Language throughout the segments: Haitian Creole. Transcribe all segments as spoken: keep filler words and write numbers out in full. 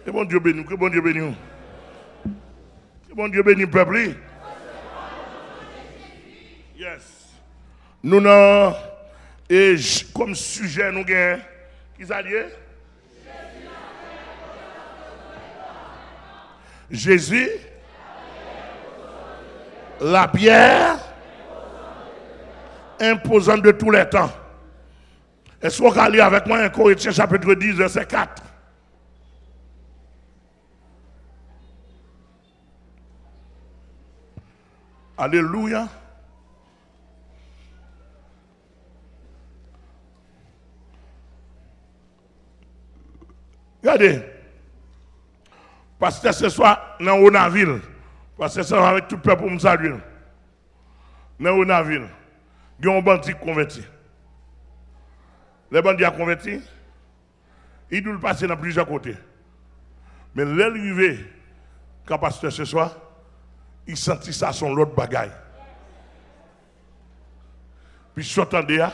Ke Bondye beni w, ke Bondye beni w. Ke Bondye beni pèp li. Yes. Nou nan, e, j- kòm sijè nou gen, ki sa l ye? Jésus, la pierre imposante de tous les temps. Èske w ka li avèk mwen en Corinthiens chapitre dix, verset quatre? Alelouya. Gade, pastè Senswa nan Wonavil. Pastè Senswa avèk tout pèp ou m salye l. Nan Wonavil, gen yon bandi k konvèti. Lè bandi a konvèti, li di w l pase nan plizyè kote. Men lè l rive kan pastè Senswa, li santi sa se yon lòt bagay. Pi sòt tande a,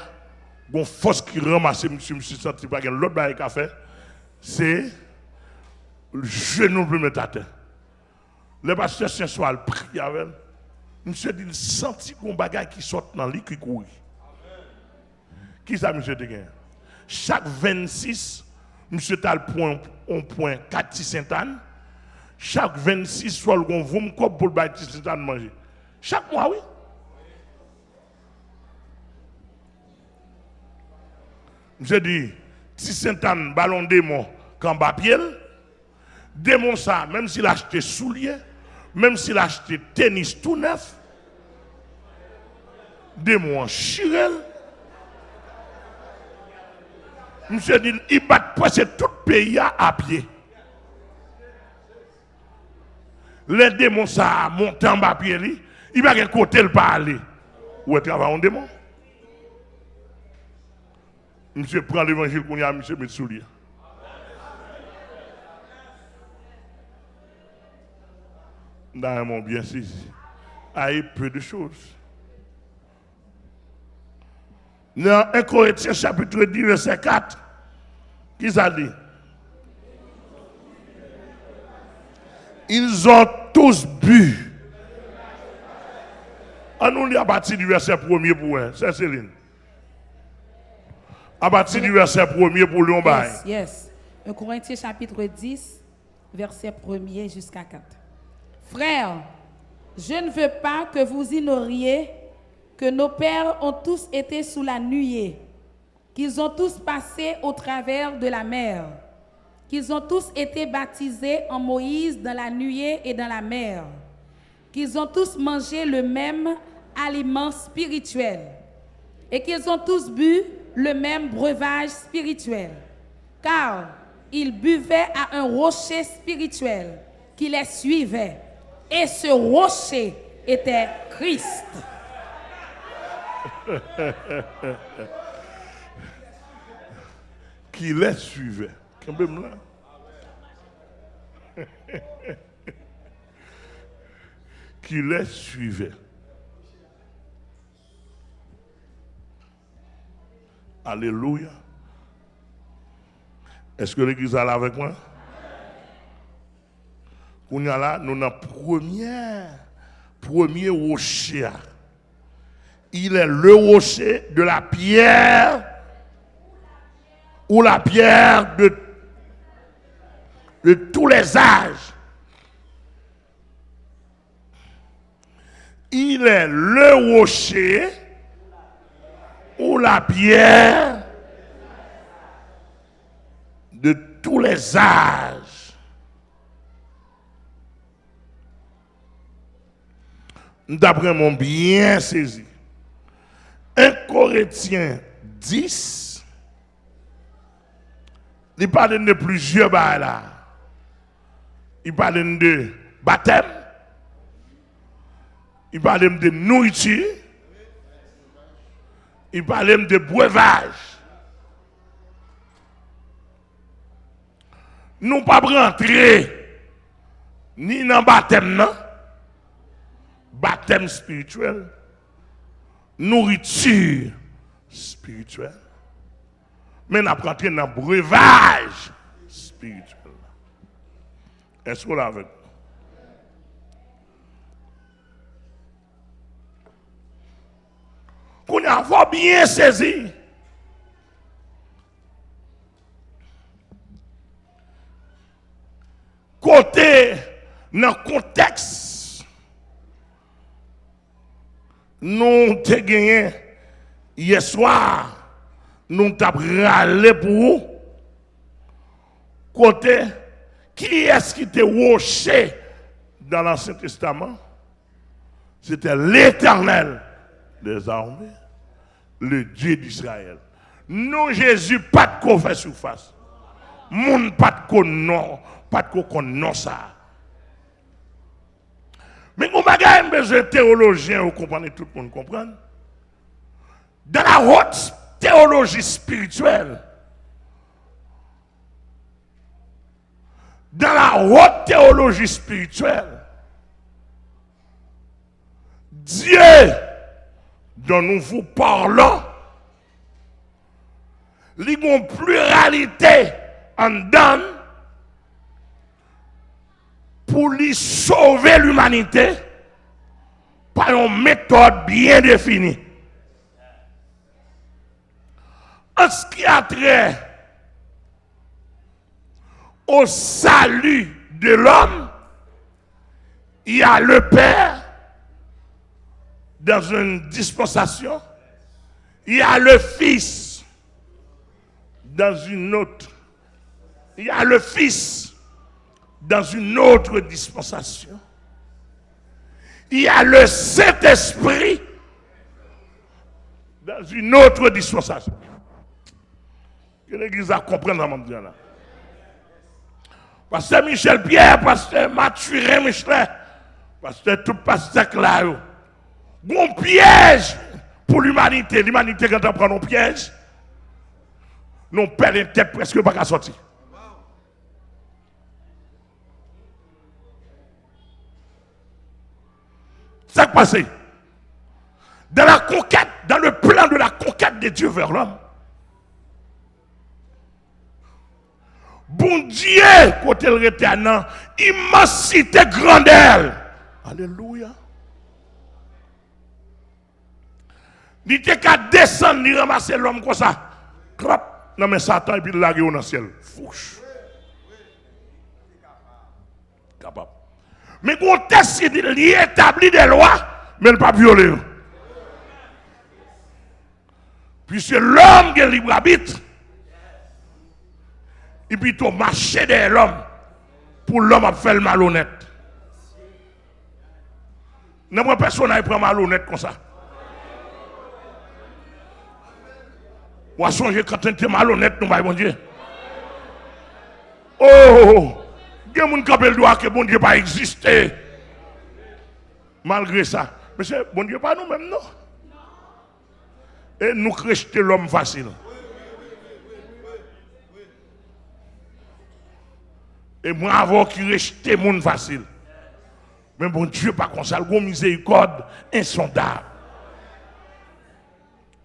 gon fòs ki ranmase misye, misye santi pa gen lòt bagay ka fè, se jenou l pou l met atè. Lè pastè Senswa al priye avè l, misye di l santi gon bagay ki sòt nan li ki kouri. Kisa misye te gen? Chak vennsis, misye t al pran yon pwen kat ti sentàn. Chak vennsis, fò l gon voum kòb pou l bay ti sentàn manje. Chak mwa, wi. Misye di, ti sentàn ba l yon demon k anba pye l. Demon sa, menm si l achte soulye, menm si l achte tenis tou nèf, demon an chire l. Misye di, li bat prèske tout peyi a a pye. Lè demon sa a monte anba pye li, li pa gen kote l pa ale. Ou wè travay yon demon? Misye pran levanjil kounye a, misye met sou li. M ta renmen w byen sezi. Ay, peu de choses. Nan en Korentyen chapitre dix, verset quatre, ki sa l di? Ils ont tous bu. An nou li apati di vèsè premye pou wè, sè Selin. Apati di vèsè premye pou l yon bagay. Yes, yes. un Corinthiens chapitre dix, verset premier jusqu'à quatre. Frères, je ne veux pas que vous ignoriez que nos pères ont tous été sous la nuée, qu'ils ont tous passé au travers de la mer, qu'ils ont tous été baptisés en Moïse dans la nuée et dans la mer, qu'ils ont tous mangé le même aliment spirituel, et qu'ils ont tous bu le même breuvage spirituel, car ils buvaient à un rocher spirituel qui les suivait, et ce rocher était Christ. Qui les suivait. Kenbe m la. Qui les suivait. Alelouya. Èske legliz la la avèk mwen? Kounye a la, nou nan premye, premye woche a. Il est le rocher de la pierre ou la pierre de, de tous les âges. Il est le rocher ou la pierre de tous les âges. M t ap renmen w byen sezi. En Korentyen dis, li pale n de plizyè bagay la. Li pale n de batèm. Li pale m de nouriti. Li pale m de brevaj. Nou p ap rantre ni nan batèm nan, batèm espirityèl, nouriti espirityèl, men n ap rantre nan brevaj espirityèl la. Èske w la avèk mwen? Kounye a, fò w byen sezi. Kote, nan kontèks nou te genyen yè swa, nou t ap rale pou ou. Kote, kiyès ki te woche dans l'Ancien Testament? C'était l'Éternel des armées, le Dieu d'Israël. Non Jezi pa t ko fè sifas. Moun pa t ko non, pa t ko konn non sa a. Men gon bagay m bezwen teyolojyen yo konprann e tout moun konprann. Dans la haute théologie spirituelle, dans la haute théologie spirituelle, Dieu dont nous vous parlons, li gon pliralite anndan l pou li sove limanite pa yon metòd byen defini. An ce qui a trait au salut de l'homme, il y a le Père dans une dispensation, il y a le Fils dans une autre, il y a le Fils dans une autre dispensation, il y a le Saint-Esprit dans une autre dispensation. Ke legliz la konprann sa m ap di a la. Pastè Michel Pierre, pastè Mathurin Michelet, pastè, tout pastè k la yo. Gon pyèj pou limanite. Limanite gentan pran nan pyèj. Non, pèlen tèt prèske pa ka sòti. Sa k pase? Dans la conquête, dans le plan de la conquête de Dieu vers l'homme, Bondye, kote l rete a nan imansite grandè l. Alelouya. Li te ka desann, li ranmase lòm konsa, klap, nan men Satan, epi l lage yo nan syèl. Fouch. Kapab. Men gon tèks ki di li etabli de lwa, men l p ap vyole yo. Puisque l'homme gen lib abit, li pito mache dèyè lòm pou lòm ap fè l malonèt. Nan pran pèsonaj pran malonèt konsa. W a sonje kanntite malonèt nou bay Bondye. Oh, gen moun kanpe l dwa ke Bondye pa egziste. Malgre sa, mesye, Bondye pa nou menm non. E nou k rejte lòm fasil. E mwen avè w ki rejte moun fasil. Men Bondye pa konsa, l gon mizerikòd ensondab.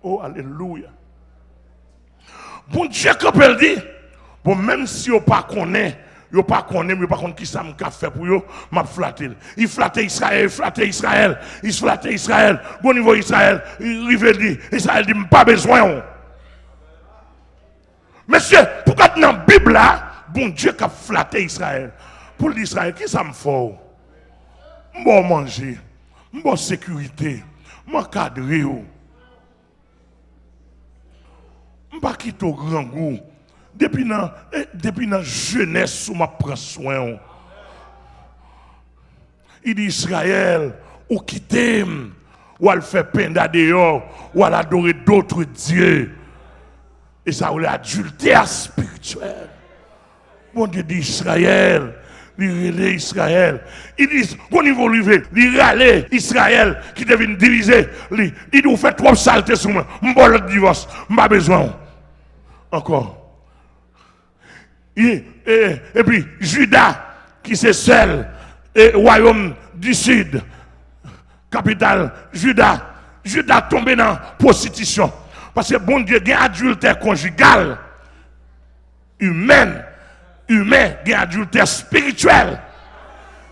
Oh, alelouya. Bondye kanpe l di, bon, menm si yo pa konnen, yo pa konnen m, yo pa konn kisa m ka fè pou yo, m ap flate l. Li flate Izrayèl, li flate Izrayèl, li flate Izrayèl. Gon nivo Izrayèl, li rive l di, Izrayèl di, m pa bezwen w. Mesye, pou gad nan Bib la, Bondye k ap flate Izrayèl. Pou l di Izrayèl, kisa m fè w? M ba w manje, m ba w sekirite, m ankadre w. M pa kite w grangou. Depi nan, eh, depi nan jenès ou m ap pran swen w. Li di, Izrayèl, ou kite m, w al fè penda deyò, w al adore dòt dye. E sa yo rele adiltè espirityèl. Bondye di Izrayèl, li rele Izrayèl. Li di, gon nivo l rive, li rale Izrayèl ki te vin divize. Li, li di, ou fè twòp salte sou mwen. M ba w lòt divòs. M pa bezwen w ankò. E, e, epi Jida, ki se sèl, e, wayòm di sid, kapital Jida, Jida tonbe nan pwostitisyon. Paske Bondye gen adiltè konjigal, imèn, imen, gen adiltè espirityèl.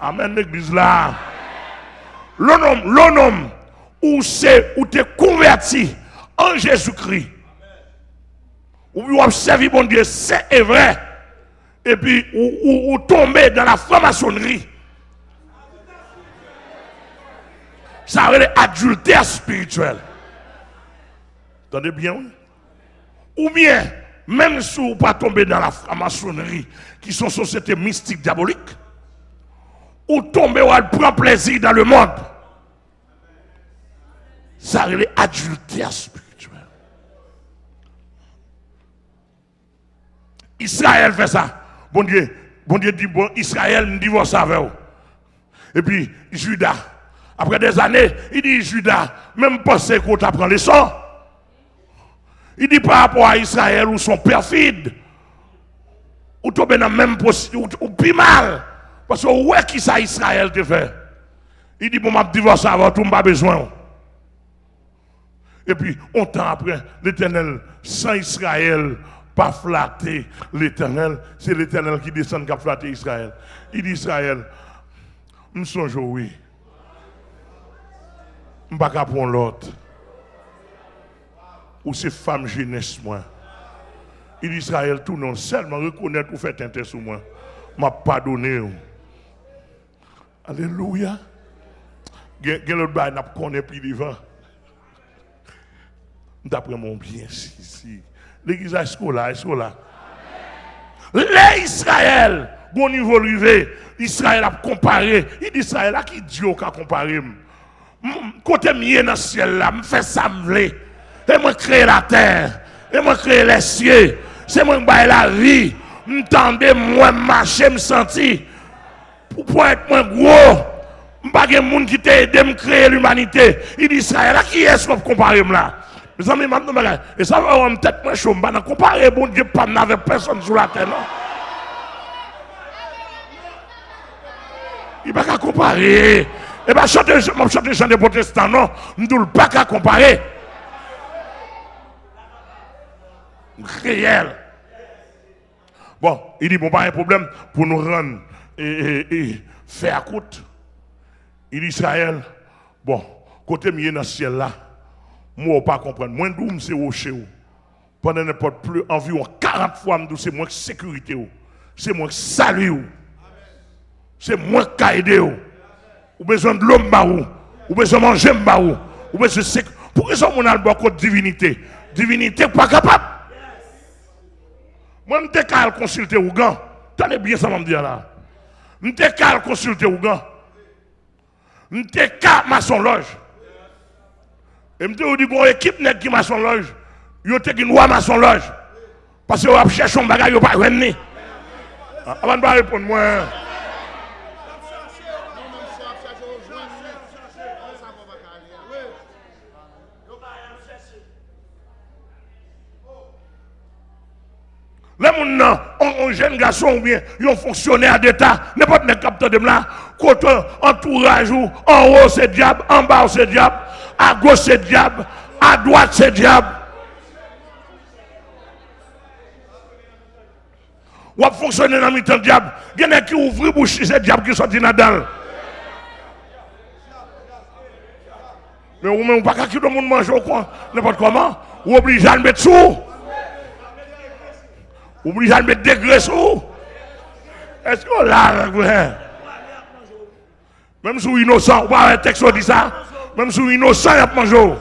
Amèn, legliz la. Lè w nonm, lè w nonm, ou se, ou te konvèti an Jezikri. Ou, w ap sèvi Bondye sen e vrè. Epi ou, ou, ou tonbe dans la franc-maçonnerie. Sa rele adiltè espirityèl. Tande byen, wi. Oubyen, menm si w pa tonbe dans la franc-maçonnerie, ki se yon sosyete mistik dyabolik, ou tonbe, w al pran plezi dans le monde. Sa rele adiltè espirityèl. Izrayèl fè sa. Bondye, Bondye di, "Bon, Izrayèl, m divòse avè w." Epi Jida, apre dèzane, li di, "Jida, men m panse ke w ta pran leson." Li di, "Pa rapò a Izrayèl, ou se yon pèfid. Ou tonbe nan menm posi-, ou, ou pi mal. Paske w wè kisa Izrayèl te fè." Li di, "Bon, m ap divòse avè w tou, m pa bezwen w." Epi, yon tan apre, Letènèl, san Izrayèl pa flate Letènèl, se Letènèl ki desann k ap flate Izrayèl. Li di Izrayèl, "M sonje w, wi. M pa ka pran yon lòt. Ou se fanm jenès mwen." Li di Izrayèl, "Tounen w, sèlman rekonèt ou fè tenten sou mwen. M ap padone w." Alelouya. Gen, gen lòt bagay n ap konnen pi devan. M t ap renmen w byen sezi. Legliz la, èske w la? Èske w la? Lè Izrayèl, gon nivo l rive, Izrayèl ap konpare. Li di Izrayèl, "A ki dye w ka konpare m? M, kote m ye nan syèl la, m fè sa m vle. E mwen kreye latè, e mwen kreye lèsye. Se mwen k bay lavi. M tande, m wè, m mache, m santi." Pou pwent mwen gwo, m pa gen moun ki te ede m kreye limanite. Li di Izrayèl, "A kiyès w ap konpare m la?" Mezanmi, m ap di yon bagay. E sa fè w wè m tèt mwen cho, m pa nan konpare Bondye pa m nan avèk pèsonn sou latè, non. Li pa ka konpare. E pa chante, m ap chante jan de pwotestan, non. M di w, l pa ka konpare. Reyèl. Bon, li di, "Bon, pa gen pwoblèm, pou nou rann, e, e, e, fè a kout." Li di Izrayèl, "Bon, kote m ye nan syèl la, m wè w pa konprann. Mwen di w, m se woche w. Pandan nenpòt pli, anviwon karant fwa, m di w, se mwen k sekirite w. Se mwen k sali w. Se mwen k ka ede w. Ou bezwen dlo, m ba ou. Ou bezwen manje, m ba ou. Ou bezwen sek-, poukisa yon moun al bò kot divinite? Divinite pa kapab. Mwen, m te ka al konsilte ougan. Tande byen sa m ap di a la. M te ka al konsilte ougan. M te ka mason lòj. E m te di gon ekip nèg ki mason lòj, yo te gen dwa mason lòj. Paske yo ap chèche yon bagay, yo pa jwenn li. A, avan n pa reponn mwen. Lè moun nan, on, on jèn gason oubyen yon fonksyonè deta, nenpòt nèg k ap tande m la, kote antouraj ou, anwo se dyab, anba w se dyab, agoch se dyab, adwat se dyab. W ap fonksyone nan mitan dyab. Gen nèg ki ouvri bouch li, se dyab ki sòti nan dan l. Men ou menm, ou pa ka kite yon moun manje w kon, nenpòt kòman. Ou oblije al met sou ou. Ou oblije al met degre sou ou. Èske w la avèk mwen? Menm si w inosan, ou pa wè tèks yo di sa? Menm si w inosan, y ap manje w.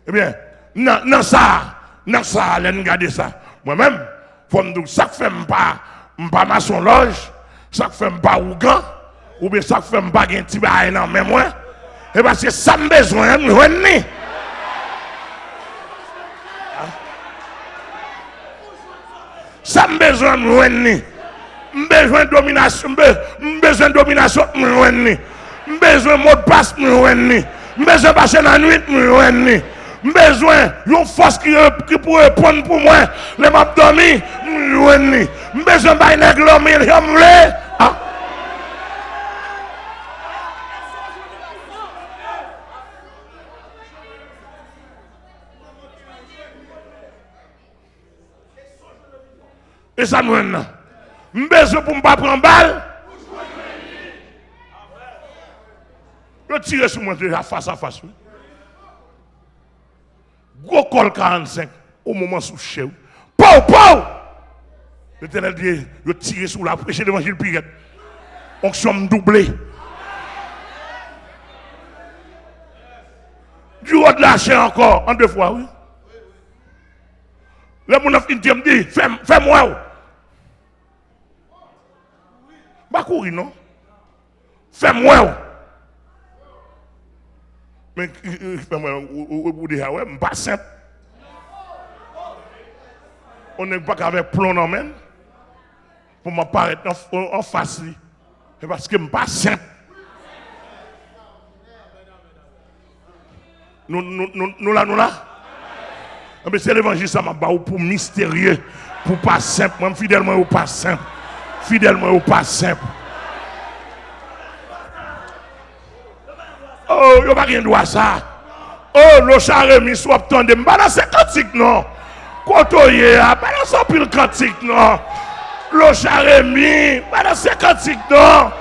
Ebyen, nan, nan sa, nan sa, lè n gade sa, mwen menm, fò m di w, sa k fè m pa, m pa mason lòj, sa k fè m pa ougan, oubyen sa k fè m pa gen ti bagay nan men mwen, e paske sa m bezwen an, m jwenn li. Sa m bezwen, m jwenn li. M bezwen dominasyon, m be-, m bezwen dominasyon, m jwenn li. M bezwen modpas, m jwenn li. M bezwen pase nan nwit, m jwenn li. M bezwen yon fòs ki re-, ki pou reponn pou mwen lè m ap dòmi, m jwenn li. M bezwen bay nèg lanmen jan m vle. Ah. E sa m jwenn nan. M bezwen pou m pa pran bal. Yo tire sou mwen deja fas a fas, wi. Gwo kòl karannsenk, o moman sou chè, wi. Pow, pow! Letènèl di, yo tire sou w la, preche levanjil pi rèd. Onksyon m double. Du rod la chè ankò, an de fwa, wi. Lè moun nan fin tire m, di, fè m, fè m wè w. M pa kouri, non. Fè m wè w. Men, fè m wè w, ou, ou, ou deja wè, m pa senp. On nèg pa ka avèk plon nan men l pou m ap parèt an, an, anfas li. Se paske m pa senp. Nou, nou, nou, nou la, nou la? Enben, se levanjil sa m ap ba ou pou misterye, pou pa senp. Mwen, fidèl mwen yo pa senp. Fidèl mwen yo pa senp. Oh, yo pa gen dwa sa. Oh, Locha Remi, si w ap tande m, balanse kantik non. Kote w ye a, balanse anpil kantik non. Locha Remi, balanse kantik non.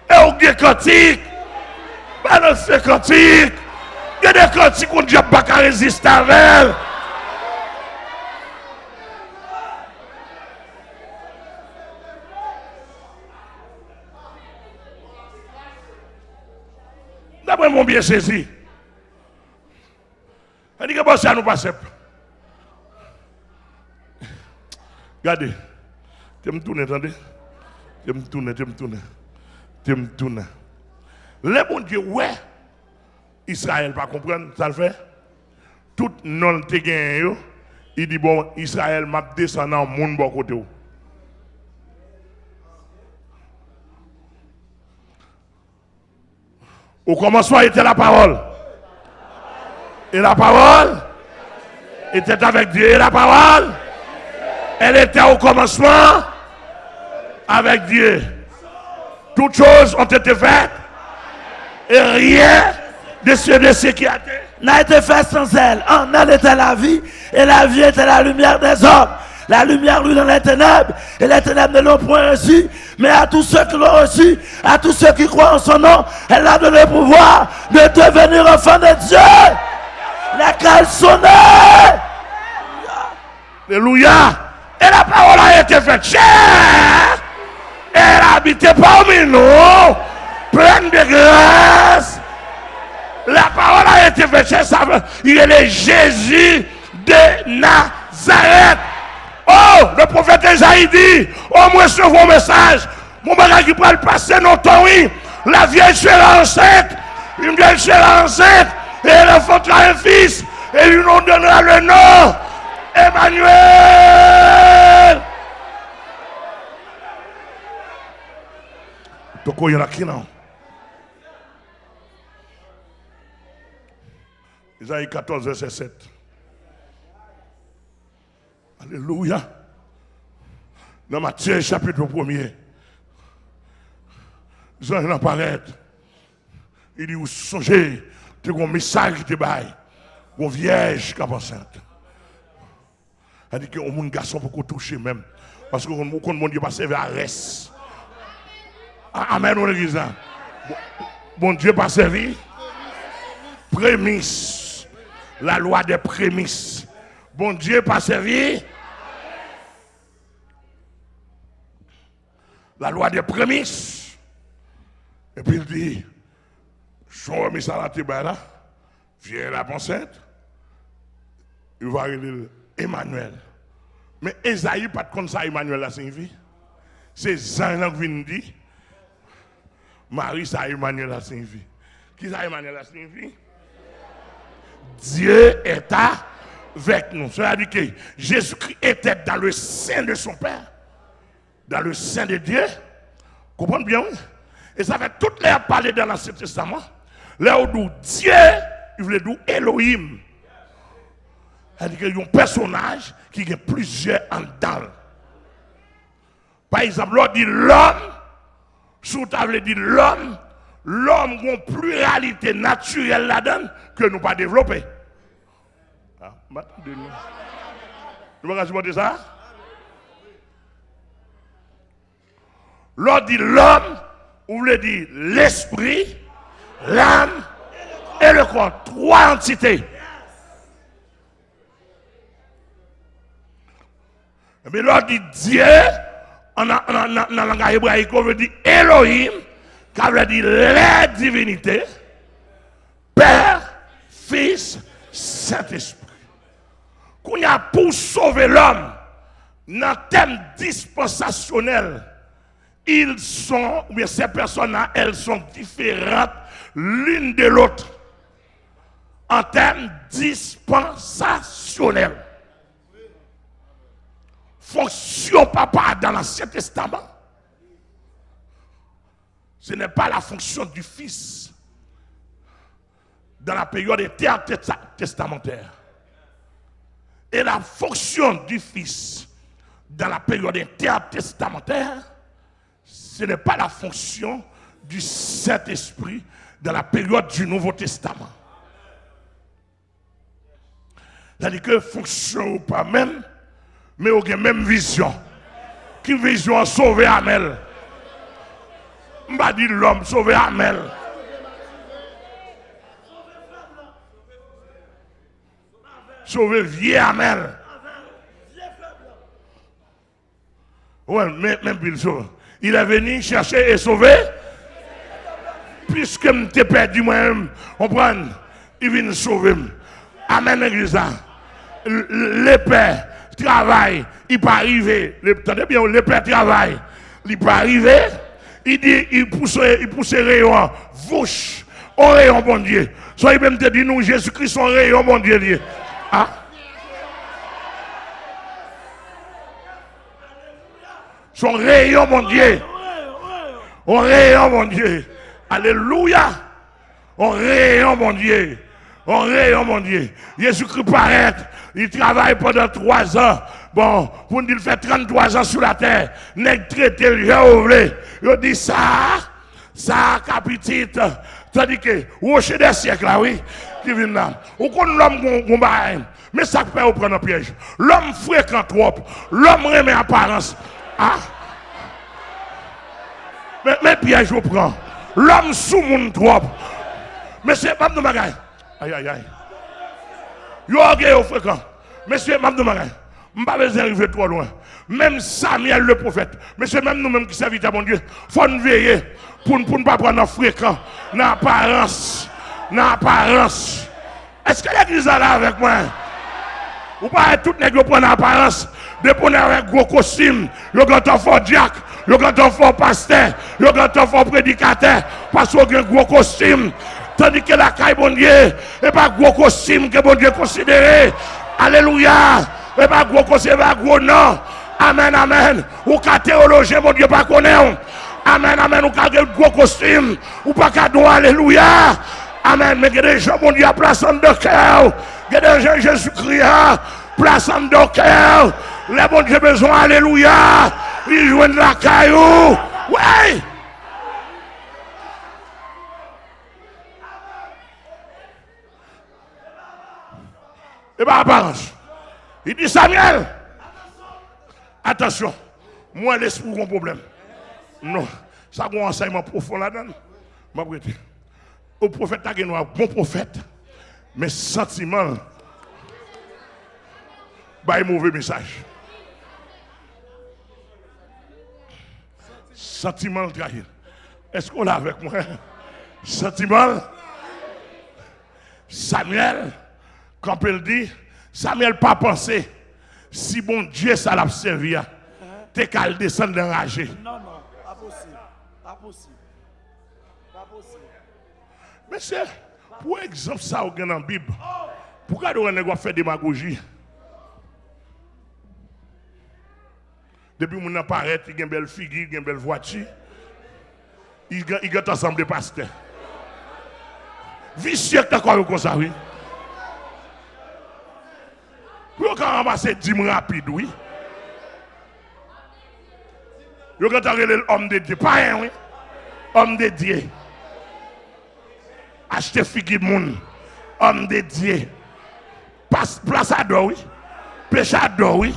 E w gen kantik? Balanse kantik. Gen de kantik yon dyab pa ka reziste avè l. Dapre mwen byen sezi. Sa di ke bòs sa nou pa senp. Gade. Te m tounen, tande. Te m tounen, te m tounen. Te m tounen. Lè Bondye wè Izrayèl pa konprann, sa l fè? Tout non l te genyen yo, li di, bon, Izrayèl, m ap desann an moun bò kote w. Au commencement était la parole. Et la parole était avec Dieu. Et la parole, elle était au commencement avec Dieu. Toutes choses ont été faites. Et rien de ce, de ce qui a été. N'a été fait sans elle. En elle était la vie, et la vie était la lumière des hommes. La lumière brille dans les ténèbres, et les ténèbres ne l'ont point reçue. Mais à tous ceux qui l'ont reçu, à tous ceux qui croient en son nom, elle a donné le pouvoir de devenir enfant de Dieu. La cale sonnait. Alléluia. Et la parole a été faite chair. Elle a habité parmi nous, pleine de grâce. La parole a été faite chair, sa vle, il est Jésus de Nazareth. Oh, le prophète Esaïe dit, oh, mwen resevwa yon mesaj. Yon bagay ki pral pase nan tan, wi. La vierge sera enceinte. Une vierge sera enceinte. Et elle enfantera un fils. Et lui donnera le nom Emmanuel. Toko yon aki nan. Ezayi katòz, vèsè sèt. Alelouya. Nan Matye chapit premye, zanj lan parèt. Li di, ou sonje, te gon mesaj ki te bay. Gon vyèj k ap ansent. Sa di ke yon moun gason poko touche menm. Paske ou konn, ou konn Bondye pa sèvi a rès. A-, amèn, ou legliz la. Bon-, Bondye pa sèvi premis. La loi des prémices. Bondye pa sèvi la loi des prémices. Epi l di, jan w wè mesaj la te bay la, vyèj la ap ansent, yo va rele l Emmanuel. Men Ezayi pa t konn sa Emmanuel la siyifi. Se zanj lan k vin di Mari sa Emmanuel la siyifi. Ki sa Emmanuel la siyifi? Dieu est avec nous. Cela dit que Jésus-Christ était dans le sein de son Père. Dans le sein de Dieu. Konprann byen, wi. E sa fè tout lè y ap pale dan Ansyen Testaman, lè yo di w Dye, yo vle di w Elohim. Sa di ke yon pèsonaj ki gen plizyè anndan l. Pa egzanp, lè w di lòm, si w ta vle di lòm, lòm gon pliralite natirèl ladan l ke nou pa devlope. Ah, m pa tande nou. Nou pa ka sipòte sa? Lè w di lòm, ou vle di lespri, lam e le kò. Twa antite. Epi lè w di Dye, an, nan, nan, nan, nan langaj ebrayik, ou vle di Elohim, ka vle di lè divinite, Pè, Fis, Sentespri. Kounye a, pou w sove lòm, nan tèm dispansasyonèl, ils sont, oubyen ces personnes-là, elles sont différentes l'une de l'autre en termes dispensasyonèl. Fonksyon papa dans l'Ancien Testament, ce n'est pas la fonction du fils dans la période intertestamentaire. Et la fonction du fils dans la période intertestamentaire, ce n'est pas la fonction du Saint-Esprit dans la période du Nouveau Testament. Sètadi ke fonksyon yo pa menm, men yo gen menm vizyon. Ki vizyon an? Sove Amèl. M pa di lòm, sove Amèl. Sove vye Amèl. Wè, men, men pil sove. Il est venu chercher et sauver. Piske m te pèdi mwen menm, konprann, li vin sove m. Amèn, legliz la. L-, l-, lepè travay, li pa rive. Le, tande byen, lepè travay, li pa rive. Li di, li pouse, li pouse reyon an. Vouch, on reyon Bondye. Sa li menm te di nou, Jezikri se on reyon Bondye li ye. Ah. Se on reyon Bondye. On reyon Bondye. Alelouya. On reyon Bondye. On reyon Bondye. Jezikri parèt. Li travay pandan twa zan. Bon, pou n di l fè tranntwa zan sou latè. Nèg trete l jan yo vle. Yo di sa. Sa a ka pitit, tandike woche dè syèk la, wi, ki vin la. Ou konn lòm gon, gon bagay. Men sa k fè yo pran nan pyèj. Lòm frekan twòp. Lòm renmen aparans. Ah. Men, men pyèj ou pran. Lòm sou moun twòp. Mesye, m ap di yon bagay. Ay, ay, ay. Yo ògeye, yo frekan. Mesye, m ap di yon bagay. M pa bezwen rive twò lwen. Menm Samyèl lepwofèt, mesye, menm nou menm ki sèvitè Bondye, fò n veye pou n, pou n pa pran nan frekan, nan aparans, nan aparans. Èske legliz la la avèk mwen? Ou pa wè tout nèg yo pran nan aparans, depi w avèk gwo kostim, yo gentan fè w dyak, yo gentan fè w pastè, yo gentan fè w predikatè, paske w gen gwo kostim. Tandike lakay Bondye, e pa gwo kostim ke Bondye konsidere. Alelouya! E pa gwo kostim, e pa gwo non. Amèn, amèn. Ou ka teyolojyen, Bondye pa konnen w. Amèn, amèn. Ou ka gen gwo kostim, ou pa ka di yon alelouya. Amèn. Men gen de jan Bondye ap plase anndan kè w. Gen de jan Jezikri a plase anndan kè w. Lè Bondye bezwen alelouya, li jwenn lakay ou. Wi! E pa aparans. Li di, Samyèl, atansyon, m wè lespri w gon pwoblèm. Non, sa gon ansèyman pwofon ladan l. M ap rete. O, pwofèt la gen dwa bon pwofèt, men santiman l bay move mesaj. Santiman l trayi l. Èske w la avèk mwen? Santiman l. Samyèl kanpe, l di, Samyèl pa panse si Bondye sa l ap sèvi a te ka al desann nan raje. Non, non, pa posib. Pa posib. Pa posib. Mesye, pou egzanp sa yo gen nan Bib, pou gade w wè nèg w ap fè demagoji. Depi moun nan parèt, li gen bèl figi, li gen bèl vwati, li gen, li gentan sanble pastè. Visye k nan kò yo konsa, wi. Pou yo ka ranmase dim rapid, wi. Yo gentan rele l òm de Dye. Payen, wi. Òm de Dye. Achte figi moun. Òm de Dye. Pa Plas a dò, wi. Peche a dò, wi.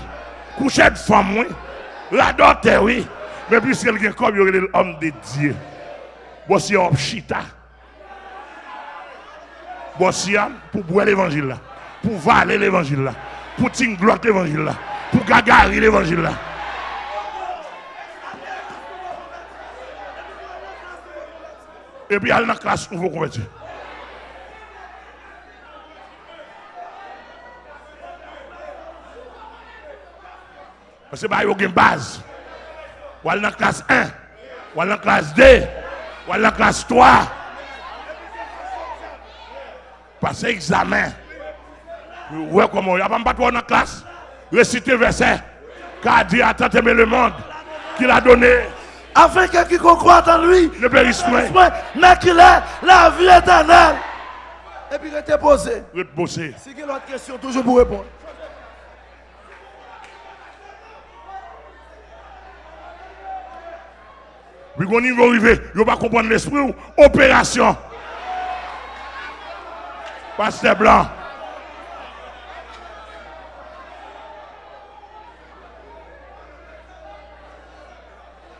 Kouche èk fanm, wi. Radòtè, wi. Men piske l gen kòb, yo rele l homme de Dieu. Bòs yo ap chita. Bòs yo a pou bwè levanjil la, pou vale levanjil la, pou tinglòt levanjil la, pou gagari levanjil la. Epi al nan klas nouvo konvèti. Paske ba yo gen baz. W al nan klas en, w al nan klas de, w al nan klas twa. Pase egzamen. Wè kòman w ye. Apa m pa t wè w nan klas? Resite vèsè. Car Dieu a tant aimé le monde qu'il a donné. Afin que quiconque croit en lui ne périsse point, mais qu'il ait la vie éternelle. Epi rete poze. Ret poze. Si gen lòt kesyon, toujou pou reponn. Wi, gon nivo rive, yo pa konprann lespri w. Operasyon. Pastè blan.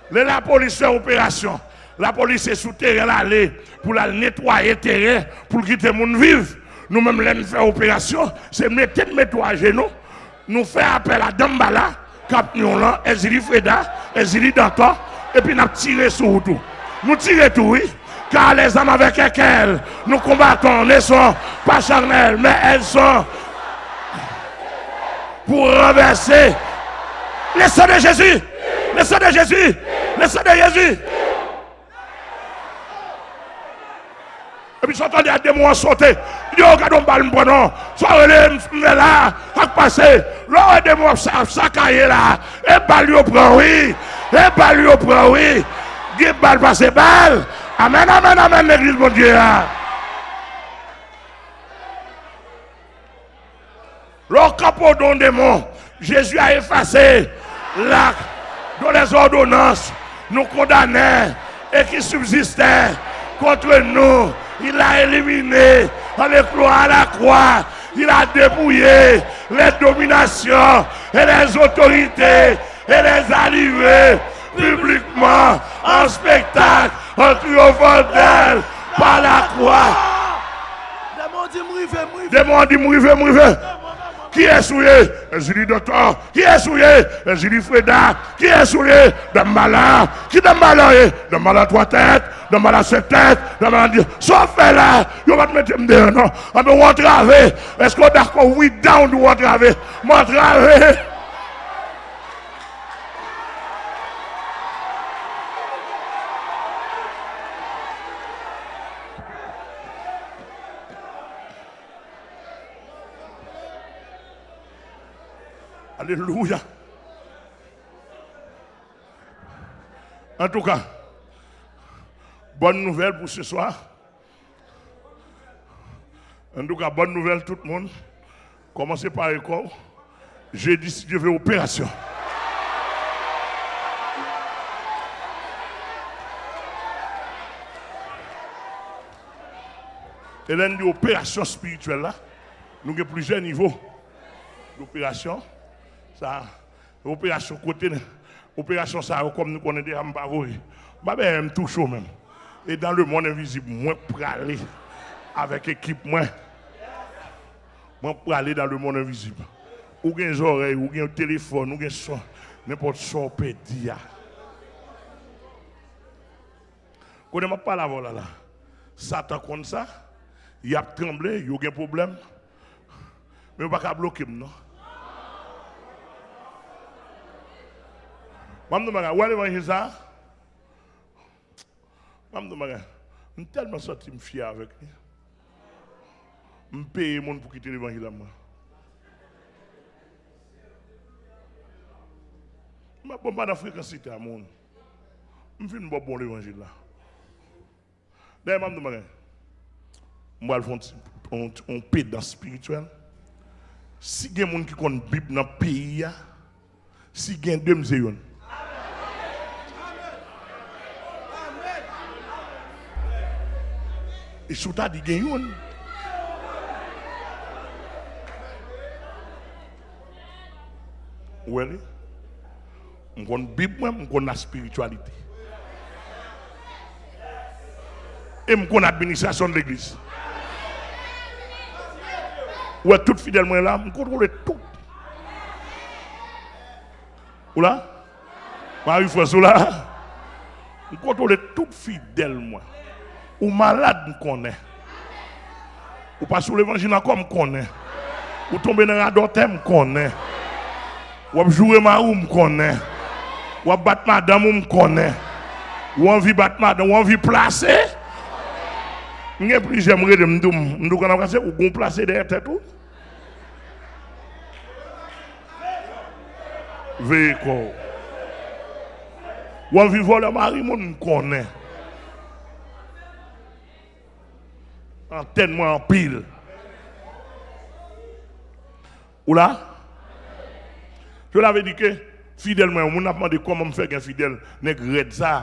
Lè lapolis fè operasyon, lapolis se sou teren l ale pou l al netwaye teren pou l kite moun viv. Nou menm, lè n fè operasyon, se mete n mete w ajenou. Nou fè apèl a Danmbala, k ap nou lan, Èzili Freda, Èzili Dantò, epi n ap tire sou ou tou. Nou tire tou, wi. Car les armes avec lesquelles nous combattons ne sont pas charnelles, mais elles sont pour renverser. Le sang de Jésus! Le sang de Jésus! Le sang de Jésus! Epi sa w tande a demon an sote. Li di, "O, gade yon bal m pran non. Sa w rele m, m fè la, sa k pase?" Lè w wè demon ap sa-, ap sakaye la, e bal yo pran wi. E bal yo pran wi. Gen bal pase bal. Amèn, amèn, amèn, legliz Bondye a. Lè w kanpe w do yon demon, Jésus a effacé l'acte dont les ordonnances nous condamnaient et qui subsistaient contre nous. Il a éliminé en le clouant à la croix. Il a dépouillé les dominations et les autorités et les a livrés publiquement en spectacle, en triomphant d'elle par la croix. Demon di m rive, m rive. Demon di m rive, m rive. Kiyès ou ye? Èzili Dantò. Kiyès ou ye? Èzili Freda. Kiyès ou ye? Danmbala. Ki Danmbala w ye? Danmbala twa tèt, Danmbala senk tèt, Danmbala di. Sa w fè la? Yo pa t mete m deyò non. Anben w antrave. Èske w dakò? Wi, down, w antrave. M antrave. Alelouya. Antouka, bòn nouvèl pou se swa. Antouka, bòn nouvèl tout moun. Kòmanse pare kò w. Jedi, si Dye vle, operasyon. E lè n di operasyon espirityèl la, nou gen plizyè nivo. Operasyon sa, operasyon kote, operasyon sa yo, kòm nou konnen deja, m pa voye. M pa bezwen m touche w menm. E dans le monde invisible, mwen prale avèk ekip mwen. Mwen prale dans le monde invisible. Ou gen zòrèy, ou gen telefòn, ou gen son, nenpòt sa w pèdi a. Kote m ap pale avè w la, la. Satan konn sa, y ap tranble, yo gen pwoblèm. Men yo pa ka bloke m, non. Ban m di w bagay, ou wè levanjil sa a? Ban m di w bagay, m tèlman santi m fyè avèk li. M peye moun pou kite levanjil la, mwen. M ap bon pa nan frekansite a, moun. M fin ba w bon levanjil la. Dayè, m ap di w bagay. M pral fè yon ti, yon, yon pedans espirityèl. Si gen moun ki konn Bib nan peyi a, si gen de, m se youn. E si w ta di gen youn, Ou wè li? M konn Bib mwen, m konn laspirityalite. E m konn administrasyon legliz. Ou wè tout fidèl mwen la, m kontwole tout. Ou la? Marie France, ou la? M kontwole tout fidèl mwen. Ou malad, m konnen. Ou pa sou levanjil ankò, m konnen. Ou tonbe nan radòtè, m konnen. W ap joure mari w, m konnen. W ap bat madanm ou, m konnen. Ou anvi bat madanm, ou anvi plase. M gen plizyè, m rele, m di w, m di w, kanal plase, ou gon plase dèyè tèt ou. Veye kò w. W anvi vòlè mari moun, m konnen. Antèn mwen anpil. Ou la? Cela veut dire que fidèl mwen, yon moun ap mande kòman m fè gen fidèl, nèg rèd sa.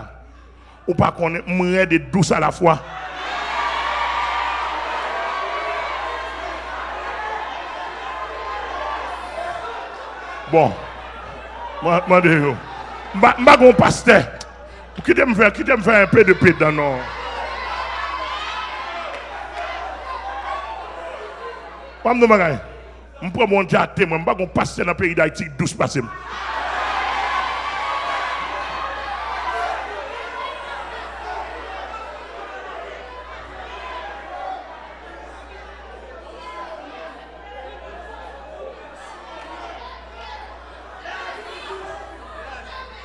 Ou pa konnen, m rèd e dous alafwa. Bon, mwen mande yo. M pa, m pa gon pastè. Kite m fè, kite m fè enpe de pedan non. Ban m nou bagay. M pran Bondye a temwen, m pa gon pastè nan peyi Dayiti ki dous pase m.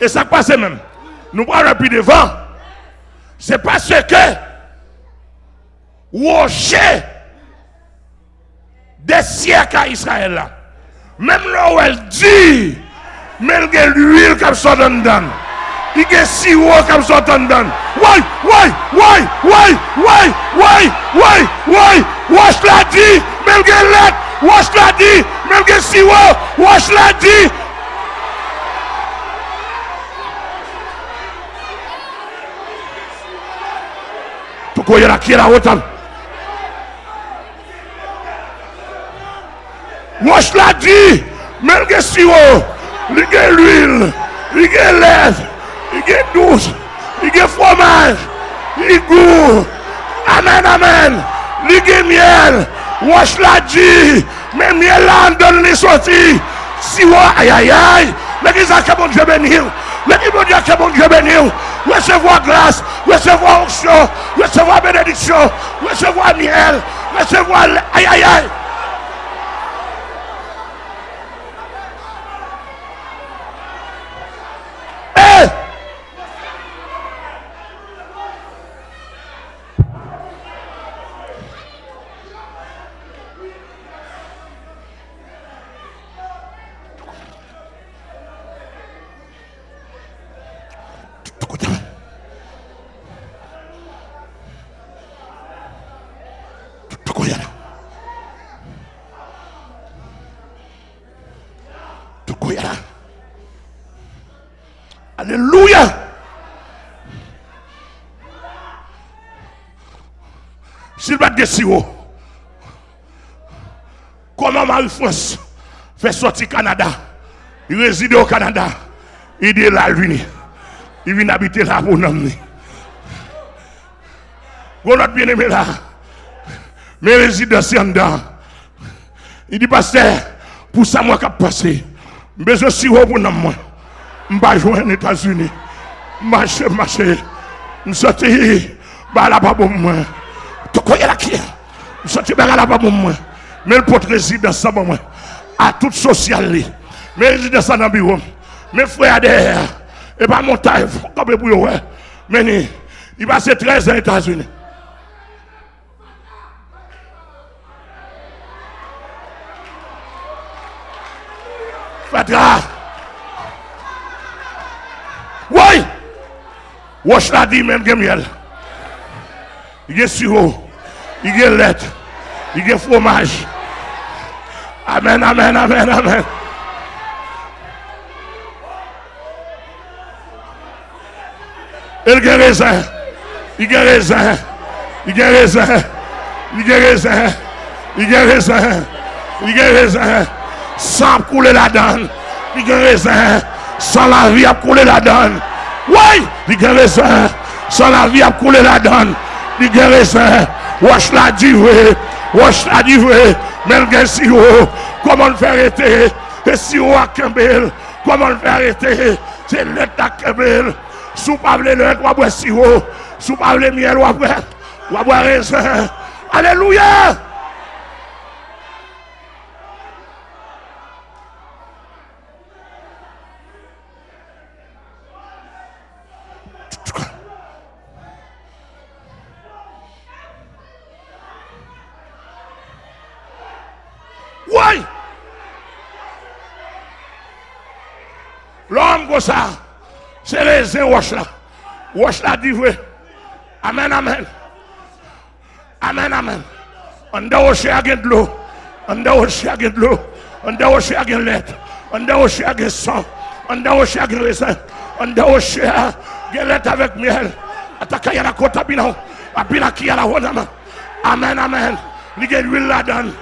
E sa k pase menm? Nou pral wè pi devan. Se paske woche de syèk a Izrayèl la. Menm lè w wè l di, men l gen lwil k ap sot anndan l. Li gen siwo k ap sot anndan l. Woy, woy, woy, woy, woy, woy, woy, woy, woy, wòch la di, men l gen lèt. Wòch la di, men l gen siwo. Wòch la di. Toko yè la, kiyè la, wotan. Wòch la di, men l gen siwo, li gen lwil, li gen lèt, li gen dous, li gen fwomaj, li gou. Amèn, amèn. Li gen myèl. Wòch la di, men myèl la anndan li soti. Siwo, ayayay. Legliz la, ke Bondye beni w. Legliz Bondye, ke Bondye beni w. Resevwa gras, resevwa onksyon, resevwa benediksyon, resevwa myèl, resevwa lè. Ayayay. Hey! Alelouya! Si l pa t gen siwo, kòman Marie France fè sòti Kanada, li rezide o Kanada, li de la l vini, li vin abite la pou nanm li. Gon lòt byeneme la, men rezidans li anndan. Li di, pastè, pou sa mwa k ap pase, m bezwen siwo pou nanm mwen. M pa jwenn Etazini. M mache, m mache. M santi bagay la pa bon pou mwen. Toko yè la kiyè. M santi bagay la pa bon pou mwen. Men l pot rezidans lan ban mwen. A tout sosyal li. Men rezidans lan nan biwo m. Men frè a dèyè a. E pa montay, fò w kanpe pou yo wè. Men li, li pase trèz an Etazini. Fatra. Woy! Wòch la di, men l gen myèl. Li gen siwo. Li gen lèt. Li gen fwomaj. Amèn, amèn, amèn, amèn. E l gen rezen. Li gen rezen. Li gen rezen. Li gen rezen. Li gen rezen. Li gen rezen. San ap koule ladan l. Li gen rezen, san lavi ap koule ladan l. Woy! Li gen rezen, san lavi ap koule ladan l. Li gen rezen, wòch la di vre, wòch la di vre, men l gen siwo. Kòman l fè rete? E siwo a kenbe l. Kòman l fè rete? Se lèt la kenbe l. Si w pa vle lèt, w ap bwè siwo. Si w pa vle myèl, w ap bwè, w ap bwè rezen. Alelouya! Woy! Lòm konsa, se rezen wòch la. Wòch la di vre. Amèn, amèn. Amèn, amèn. Anndan woche a gen dlo. Anndan woche a gen dlo. Anndan woche a gen lèt. Anndan woche a gen san. Anndan woche a gen rezen. Anndan woche a gen lèt avèk myèl. Atakaya la kota bina. Abila ki a la wonama. Amèn, amèn. Li gen lwil ladan l.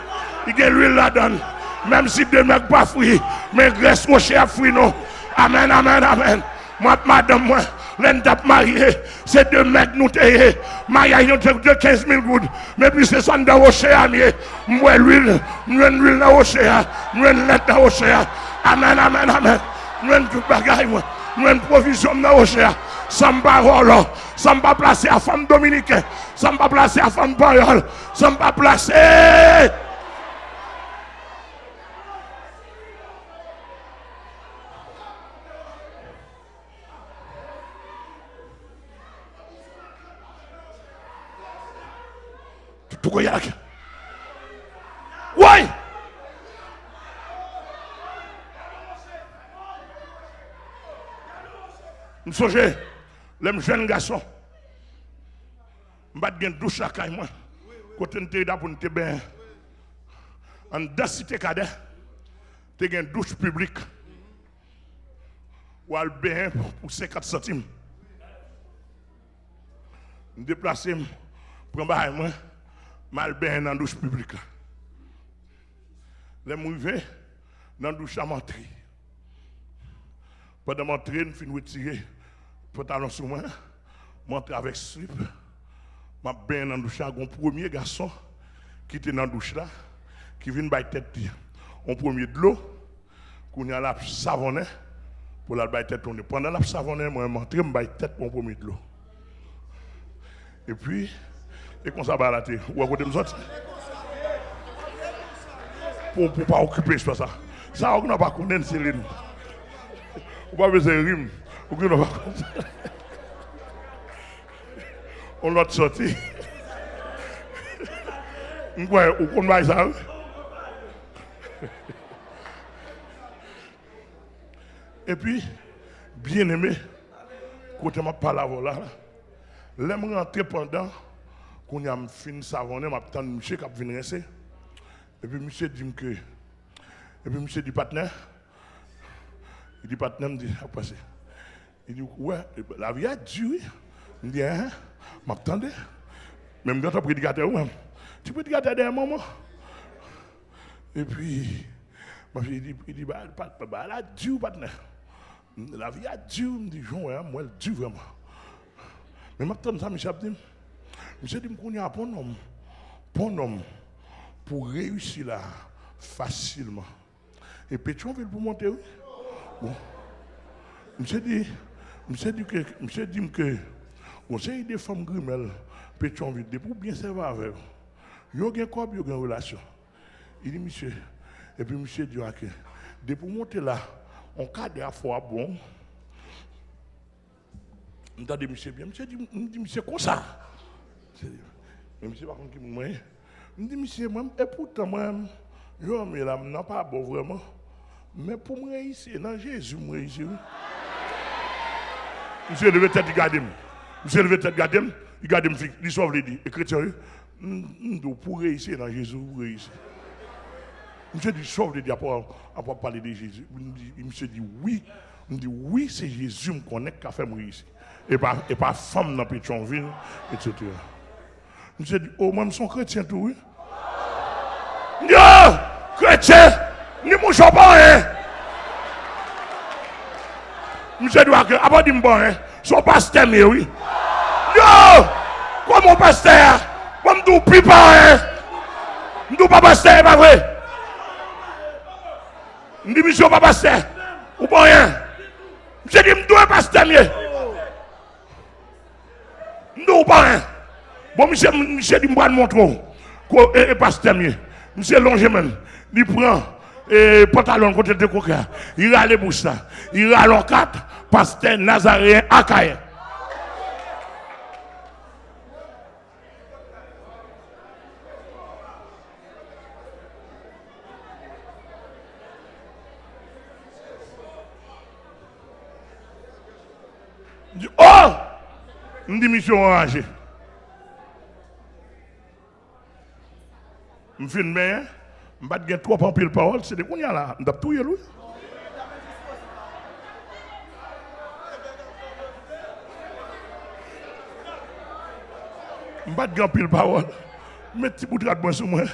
Li gen lwil ladan l. Menm si de mèg pa fri, men grès woche a fri non. Amèn, amèn, amèn. Mwen ak madanm mwen, lè n t ap marye, se de mèg nou te ye. Maryaj nou te koute kenz mil goud. Men plis se sa anndan woche a m ye. M bwè lwil, m jwenn lwil nan woche a, m jwenn lèt nan woche a. Amèn, amèn, amèn. M jwenn tout bagay mwen. M jwenn pwovizyon m nan woche a. San m pa vòlò, san m pa plase a fanm dominiken, san m pa plase a fanm panyòl, san m pa plase. Tou koyè ak. Woy! M sonje, lè m jèn gason, m pa t gen douch lakay mwen. Kote n te ye la pou n te benyen. Anndan Site Kadè, te gen douch piblik. W al benyen pou senkant santim. M deplase, m pran bagay mwen, m al benyen nan douch piblik la. Lè m rive nan douch la, m antre. Pandan m antre, m fin retire pantalon sou mwen, m antre avèk slip. M ap benyen nan douch la, gon premye gason ki te nan douch la, ki vin bay tèt li yon premye dlo. Kounye a l ap savonnen pou l al bay tèt yon dlo. Pandan l ap savonnen, mwen, m antre, m bay tèt mwen yon premye dlo. Epi, e konsa bagay la te ye. Ou wè kote m soti? Pou, pou pa okipe istwa sa. Sa Ognan pa konnen, se li menm. Ou pa bezwen ri m. Ognan pa konnen. On lòt sòti. M kwè ou konn bagay sa, wi. Epi, byeneme, kote m ap pale avè w la, lè m rantre pandan, kounye a m fin savonnen, m ap tann misye k ap vin rense. Epi misye di m ke, epi misye di, patnè, li di, patnè, m di, ap pase. Li di, ou wè, lavi a di, wi. M di, enhen, m ap tande. Men m gentan predikatè, wi, mwen. Ti predikatè dèyè manman. Epi, m ap, li di, li di, ba, pa, ba, la di, wi, patnè. Lavi a di, wi, m di, jan w wè a, m wè l di vrèman. Men m ap tann sa misye ap di m. Misye di m, kounye a, pon nonm, pon nonm pou reyisi la fasilman. E Petyonvil pou monte, wi. Bon. Misye di, misye di ke, misye di m ke, gon seri de fanm grimèl Petyonvil, depi w byen sèvi avè yo, yo gen kòb, yo gen relasyon. Li di misye, epi misye di, ok, depi w monte la, on kadè ap fè w ap bon. M tande misye byen. Misye di, m di, misye konsa. Misye di, men misye pa konn ki moun mwen ye. M di, misye, mwen, epoutan mwen, yo anmye la, m nan pa bon vrèman. Men pou m reyisi, e nan Jezi m reyisi, wi. Misye leve tèt, li gade m. Misye leve tèt, gade m. Li gade m, fi, li sa w vle di. E kretyen, wi. M, m di w, pou w reyisi, e nan Jezi w reyisi. Misye di, sa w vle di, apre, apre w ap pale de Jezi. M di, misye di, wi. M di, wi, se Jezi m konnen k ka fè m reyisi. E pa, e pa fanm nan Petyonvil, etsetera. Misye di, o, mwen, m se yon kretyen tou, wi. M di, o, kretyen, ni mouche w pa anyen. Misye di w a ke, apa w di m pa anyen? Se yon pastè m ye, wi. Yo! Kòman w pastè a? Bon, m di w pi pa anyen. M di w pa pastè, e pa vre? M di misye, w pa pastè. Ou pa anyen. Misye di m tou e pastè m ye. M di w pa anyen. Bon, misye, misye di m pral montre w ko-, e, e pastè m ye. Misye lonje men l. Li pran, e, pantalon l kote l te koke a. Li rale bouch la. Li rale yon kat, pastè Nazareyen Akayen. M di, oh! M di misye w anraje. M fin benyen, m pa t gen twòp anpil pawòl, se te kounye a la, m t ap touye l, wi. M pa t gen anpil pawòl. M met ti bout rad mwen sou mwen.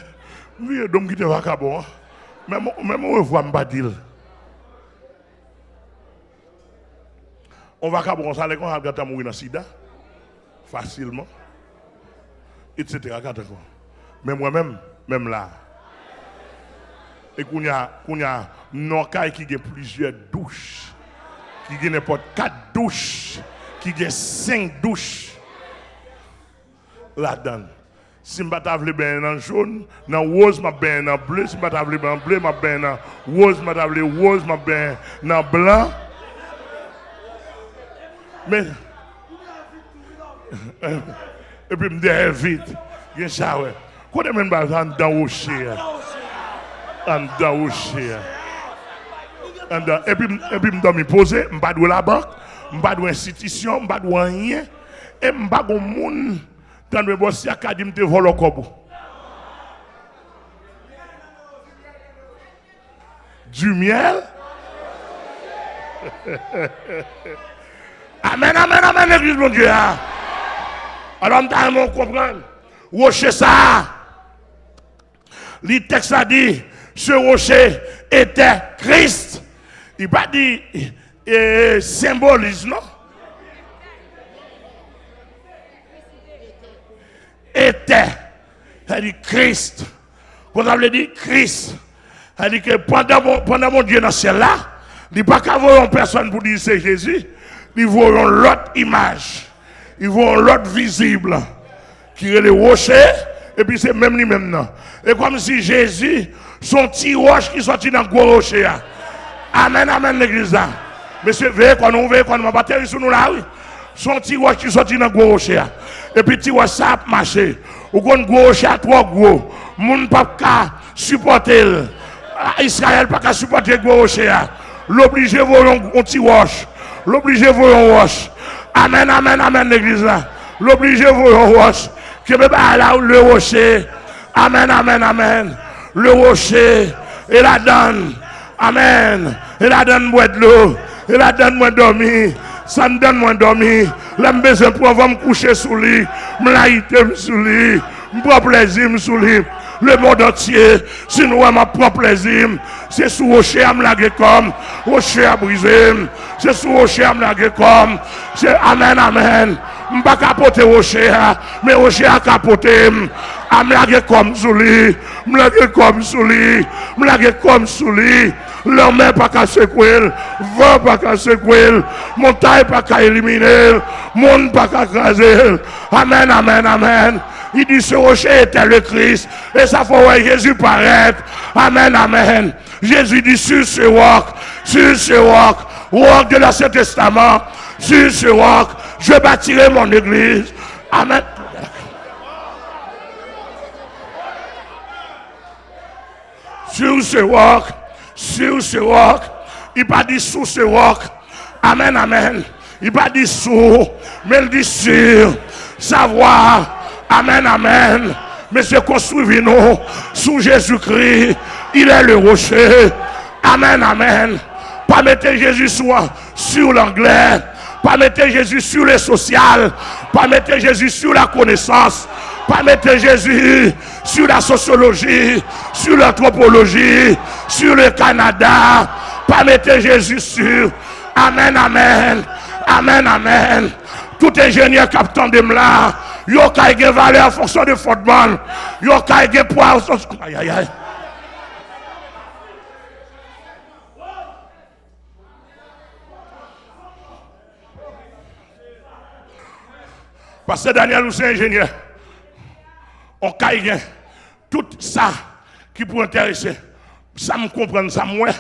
M vire do m kite vakabon an. Menm, menm orevwa m pa di l. On vakabon konsa, lè konsa, l gentan mouri nan sida. Fasilman. Etsetera, gade ankò. Men mwen menm, menm la. E kounye a, kounye a, m nan yon kay ki gen plizyè douch. Ki gen nenpòt kat douch. Ki gen senk douch ladan l. Si m pa ta vle benyen nan jòn, nan woz, m ap benyen nan ble. Si m pa ta vle nan ble, m ap benyen nan woz. Si m pa ta vle woz, m ap benyen nan blan. Men, epi m dèyè vit. Gen sa wè. Kote men m ba sa anndan woche a? Anndan woche a. Anndan. Epi m, epi m dòmi poze, m pa dwe labank, m pa dwe enstitisyon, m pa dwe anyen. E m pa gon moun, tande bòs la ka di m te vòlò kòb ou. Du miel. Amèn, amèn, amèn, legliz Bondye a. Alò, m ta renmen w konprann. Woche sa a, li tèks la di, ce rocher était Christ. Li pa di, e, senboliz, non. Était. Sa di Kris. Konsa vle di Kris. Sa di ke pandan Bon-, pandan Bondye nan syèl la, li pa ka voye yon pèsòn pou di se Jezi, li voye yon lòt imaj. Li voye yon lòt vizib ki rele woche, epi se menm li menm nan. E kòmsi Jezi se yon ti wòch ki sòti nan gwo woche a. Amèn, amèn, legliz la. Mesye, veye kò nou, veye kò nou, m ap ateri sou nou la, wi. Se yon ti wòch ki sòti nan gwo woche a. Epi ti wòch sa ap mache. Ou konn gwo woche a twò gwo. Moun p ap ka sipòte l. A, Izrayèl pa ka sipòte gwo woche a. L oblije voye yon, yon ti wòch. L oblije voye yon wòch. Amèn, amèn, amèn, legliz la. L oblije voye yon wòch. Kenbe bagay la, le rocher. Amèn, amèn, amèn. Le rocher. E ladann. Amèn. E ladann bwè dlo. E ladann mwen dòmi. Sa anndan mwen dòmi. Lè m bezwen pran van, m kouche sou li. M layite m sou li. M pran plezi m sou li. Lemonn antye, si nou wè m ap pran plezi m, se sou woche a m lage kò m. Woche a brize m. Se sou woche a m lage kò m. Se amèn, amèn. M pa ka pote woche a, men woche a ka pote m. A m lage kò m sou li. M lage kò m sou li. M lage kò m sou li. Lanmè pa ka sekwe l. Van pa ka sekwe l. Montay pa ka elimine l. Moun pa ka kraze l. Amèn, amèn, amèn. Il dit, ce rocher était le Christ. E sa fè w wè Jezi parèt. Amèn, amèn. Jésus dit, sur ce roc, sur ce roc, roc de l'Ancien Testament, sur ce roc, je bâtirai mon église. Amèn. Sur ce roc, sur ce roc, li pa di sou se wòk. Amèn, amèn. Li pa di sou, men l di sur. Savwa, amèn, amèn. Mesye, konstwi vi nou sou Jezikri. Il est le rocher. Amèn, amèn. Pa mete Jezi sou, sur l'anglais. Pa mete Jezi sur le social. Pa mete Jezi sur la connaissance. Pa mete Jezi sur la sociologie, sur l'anthropologie, sur le Canada. Pa mete Jezi sur. Amèn, amèn. Amèn, amèn. Tout enjenyè k ap tande m la, yo kay gen valè an fonksyon de fondman l. Yo kay gen pwa an fonksyon. Ayayay. Pastè Daniel, ou se enjenyè. On kay gen tout sa ki pou enterese. Sa m konprann, sa m wè.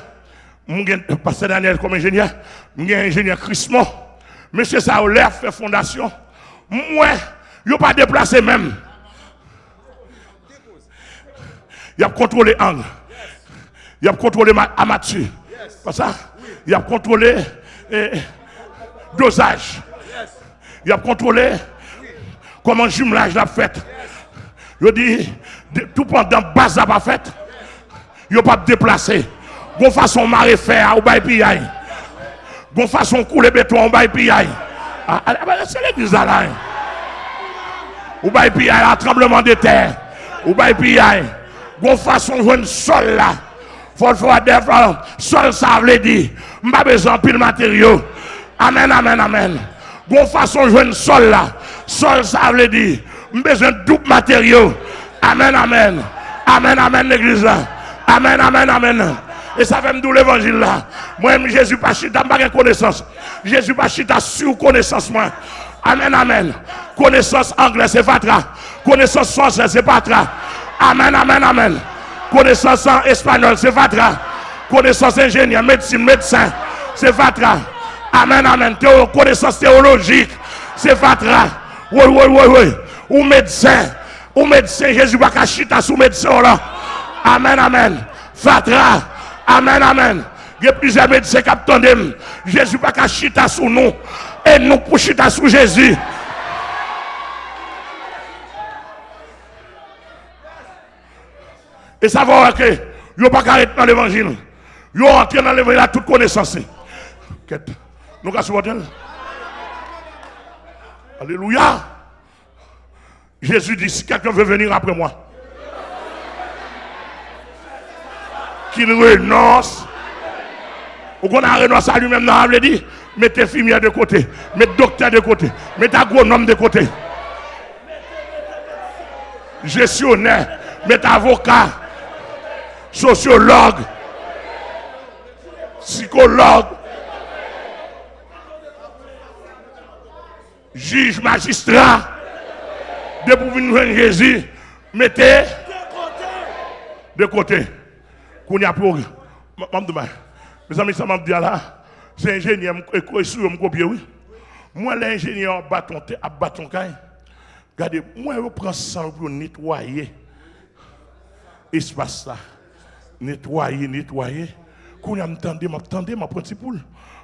M gen Pastè Daniel kòm enjenyè. M gen enjenyè Chrismon. Mesye sa yo, lè y ap fè fondasyon, m wè yo pa deplase menm. Y ap kontwole ang. Y ap kontwole ma- amati. Pa sa? Y ap kontwole, eh, dozaj. Y ap kontwole kòman jimlaj la ap fèt. Yo di, de- tou pandan baz la pa fèt, yo p ap deplase. Gon fason w mare fè a, ou bay piyay. Gon fason w koule beton an, ou bay piyay. A, a, a, se legliz la la, hein. Ou bay piyay la, tranbleman de tè. Ou bay piyay. Gon fason w jwenn sòl la. Fò l fè w adè, fò l- sòl sa vle di, m pa bezwen anpil materyo. Amèn, amèn, amèn. Gon fason w jwenn sòl la. Sòl sa vle di, m bezwen doub materyo. Amèn, amèn. Amèn, amèn, legliz la. Amèn, amèn, amèn. E sa fè m di w levanjil la. Mwen menm, Jezi pa chita, m pa gen konesans. Jezi pa chita sou konesans mwen. Amèn, amèn. Konesans anglè, se fatra. Konesans fransè, se fatra. Amèn, amèn, amèn. Konesans an espanyòl, se fatra. Konesans enjenyè, medsin, medsen, se fatra. Amèn, amèn. Tewo- konesans tewolojik, se fatra. Woy, woy, woy, woy. Ou medsen. Ou medsen, Jezi pa ka chita sou medsen w lan. Amèn, amèn. Fatra. Amèn, amèn. Gen plizyè medsen k ap tande m. Jezi pa ka chita sou nou. E nou k pou chita sou Jezi. E sa fè w wè ke yo pa ka ret nan levanjil. Yo antre nan levanjil ak tout konesans li. Kèt. Nou ka sipòte l? Alelouya! Jésus dit, si quelqu'un veut venir après moi, qu'il renonce. Ou konn renonse a li menm nan, sa vle di, met enfimyè de kote, met doktè de kote, met agwonòm de kote, jesyonè, met avoka, sosyològ, sikològ, jij, majistra, depi w vin jwenn Jezi, mete de kote. Kounye a pou, m, m ap di w, mezanmi, sa m ap di a la, se enjenyè m, e, e sou yo m kopye, wi. Mwen, lè enjenyè ap bat yon tè, ap bat yon kay, gade, mwen, yo pran san yo pou yo netwaye espas la. Netwaye, netwaye. Kounye a, m tande, m ap tande, m ap pran ti poul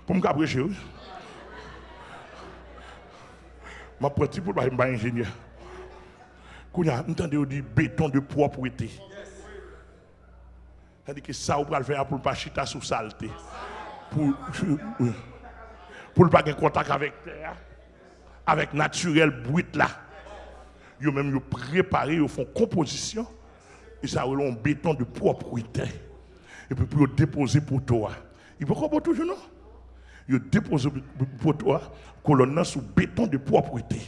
pou m ka preche, wi. M ap pran ti poul, paske m pa enjenyè. Kounye a, m tande yo di beton de pwòpwete. Sa vle di ke sa ou pral fè a pou l pa chita sou salte. Pou, pou l pa gen kontak avèk tè a, avèk natirèl brit la. Yo menm yo prepare, yo fè yon konpozisyon. E sa yo rele yon beton de pwòpwete. Epi pou yo depoze poto a. Li poko bon toujou non. Yo depoze poto a, kolòn nan sou beton de pwòpwete.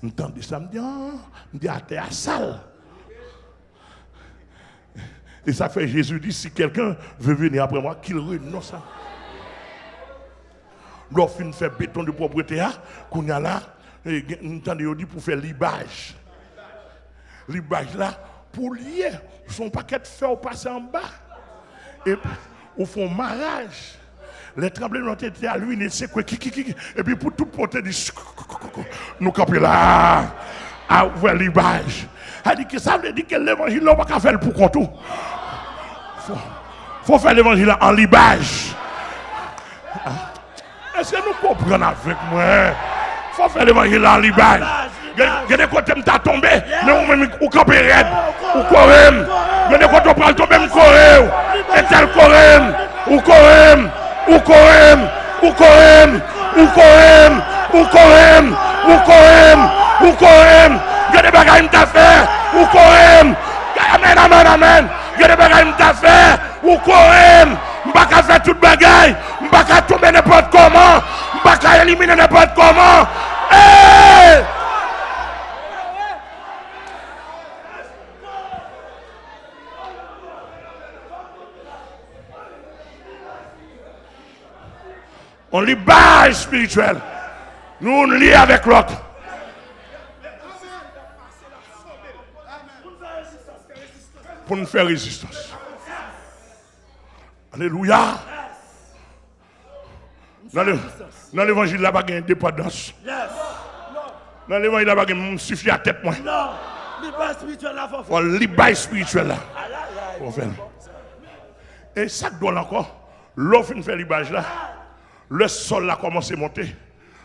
M tande sa, m di, ah, m di, atè a sal. E sa fè Jezi di, si quelqu'un veut venir après moi, qu'il renonce à. Lè w fin fè beton de pwòpwete a, kounye a la, e, gen, m tande yo di pou fè libaj. Libaj la, pou l ye, se yon pakèt fè w pase anba. Epi, ou fè yon maraj. Lè tranblemanntè te a, lwil sekwe, ki, ki, ki, ki, epi pou tout pote di, nou kanpe la, a ouvè libaj. Sa di ke, sa vle di ke levanjil la, ou pa ka fè l pou kont ou. Fò, fò fè levanjil la an libaj. Èske nou konprann avèk mwen? Fò fè levanjil la an libaj. Gen, gen de kote m ta tonbe, men ou menm ou kanpe rèd. Ou kore m. Gen de kote ou pral tonbe, m kore w. Entèl kore m. Ou kore m. Ou kore m. Ou kore m. Gen de bagay m ta fè. Ou kore m. Amèn, amèn, amèn. Gen de bagay m ta fè. Ou kore m. M pa ka fè tout bagay. M pa ka tonbe. nenpòt kòman. M pa ka elimine nenpòt kòman. Hey! On libaj espirityèl. Nou youn lye avèk lòt. Pou n fè rezistans. Alelouya. Nan le- nan levanjil la pa gen depandans. Nan levanjil la pa gen moun sifi a tèt mwen. Fò libaj espirityèl la. Fò fè l. E sa k dwòl ankò, lè w fin fè libaj la, lè sòl la kòmanse monte,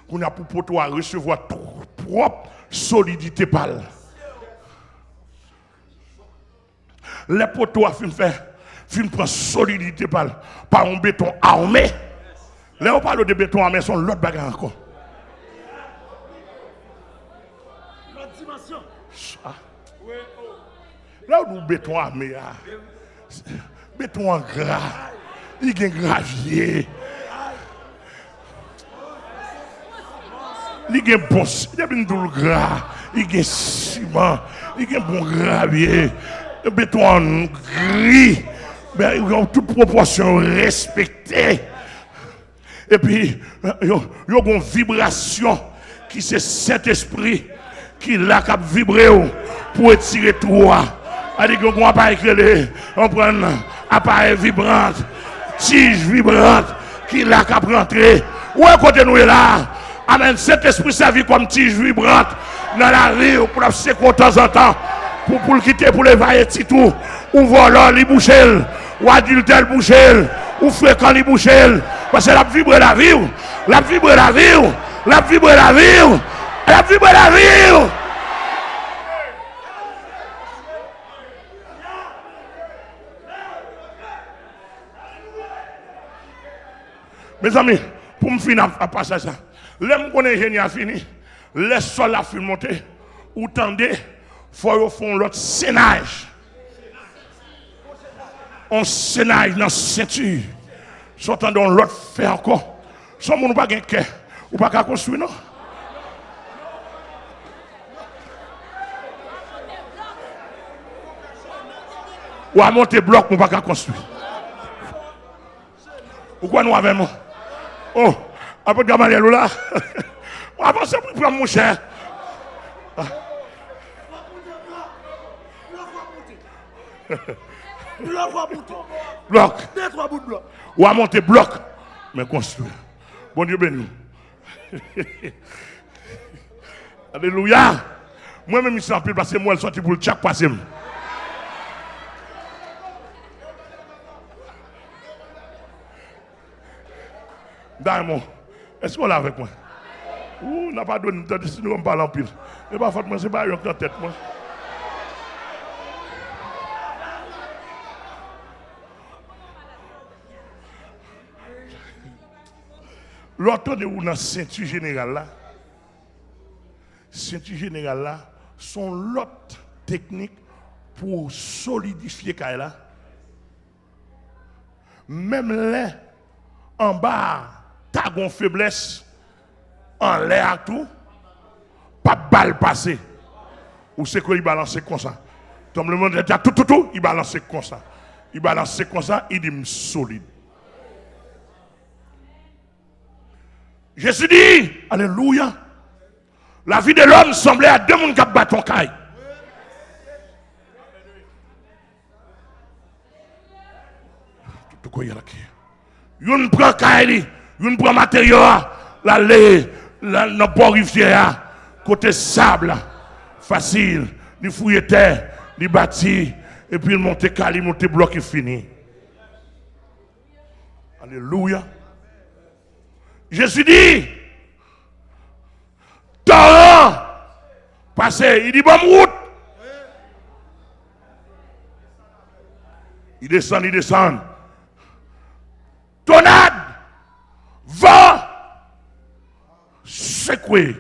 kounye a pou poto a resevwa pwòp solidite pa l. Lè poto a fin fè, fin pran solidite pa l, pa yon beton ame. Lè yo pale de beton ame, se yon lòt bagay ankò. Sa. Lè yo di w beton ame a, beton an gra, li gen gravye. Li gen bon, s- depi m di w l gra, li gen siman, li gen bon gravye, beton an gri, men yon tout pwopòsyon yo respekte. Epi, yo, yo gon vibrasyon ki se Sentespri ki la k ap vibre w pou etire twou a. Sa di gen yon aparèy ki rele, konprann, aparèy vibrant, tij vibrant ki la k ap rantre. Ou wè kote nou ye la? Amèn. Sentespri sèvi kòm tij vibrant nan lavi w pou l ap sekwe w tanzantan, pou, pou l kite, pou l evaye ti twou. Ou vòlò, li bouche l. Ou adiltè, li bouche l. Ou frekan, li bouche l. Paske l ap vibre lavi w. L ap vibre lavi w. L ap vibre lavi w. L ap vibre lavi w. Mezanmi, pou m fini ak pasaj sa, lè m konnen jeni a fini, lè sòl la fin monte, ou tande, fò yo fè yon lòt senaj. Yon senaj nan senti. Se w tande yon lòt fè ankò. Se yon moun ou pa gen kè. Ou pa ka konstwi, non. W a monte blòk, men w pa ka konstwi. Ou kwè nou avè m? Oh, apot Gamalyèl ou la? W avanse pou pran m, monchè. Blòk w ap monte. Blòk. Blòk. De twa bout blòk. W a monte blòk, men konstwi. Bondye beni w. Alelouya. Mwen menm isi anpil paske m wè l sòti pou l tchak pase m. Daymond, èske w la avèk mwen? Ou, n ap adore m tande si nou wè m pale anpil. E pa fòt mwen, se pa yon k nan tèt mwen. Lè w tande ou nan senti jeneral la, senti jeneral la, se yon lòt teknik pou solidifye kay la. Menm lè anba a ta gon feblès, anlè a tou, p ap ba l pase. Ou se ke li balanse konsa. Tranblemanntè a tou, tou, tou, tou, li balanse konsa. Li balanse konsa, li di m solid. Jezi di, alelouya, la vie de l'homme sanble a de moun k ap bat yon kay. Youn pran kay li, youn pran materyo a, l ale la, nan bò rivyè a, kote sab la fasil, li fouye tè, li bati, epi l monte kay, li monte blòk, li fini. Alelouya. Jezi di, toran pase, li di, ban m wout. Li desann, li desann. Tonad, van, sekwe,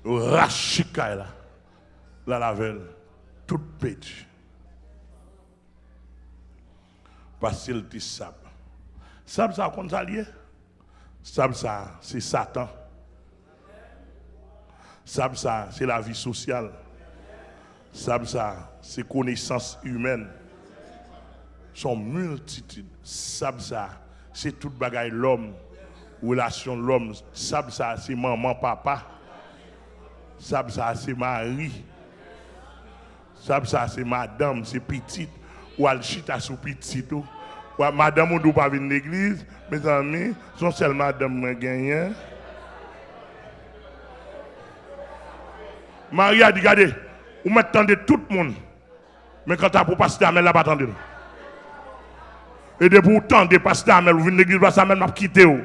rache kay la, l al avè l, tout pèdi. Paske l te sab. Sab sa, w konn sa l ye? Sab sa, se Satan. Sab sa, se lavi sosyal. Sab sa, se konesans imèn. Se yon miltitid. Sab sa, se tout bagay lòm, relasyon lòm. Sab sa, se manman, papa. Sab sa, se mari. Sab sa, se madanm, se pitit. Ou al chita sou pitit ou. Wa, madanm ou di w pa vin legliz, mezanmi, se yon sèl madanm mwen genyen. Mari a di, gade, ou mèt tande tout moun. Men kanta pou pastè Amèl la, pa tande l. E depi w tande pastè Amèl, ou vin legliz pastè Amèl, m ap kite w.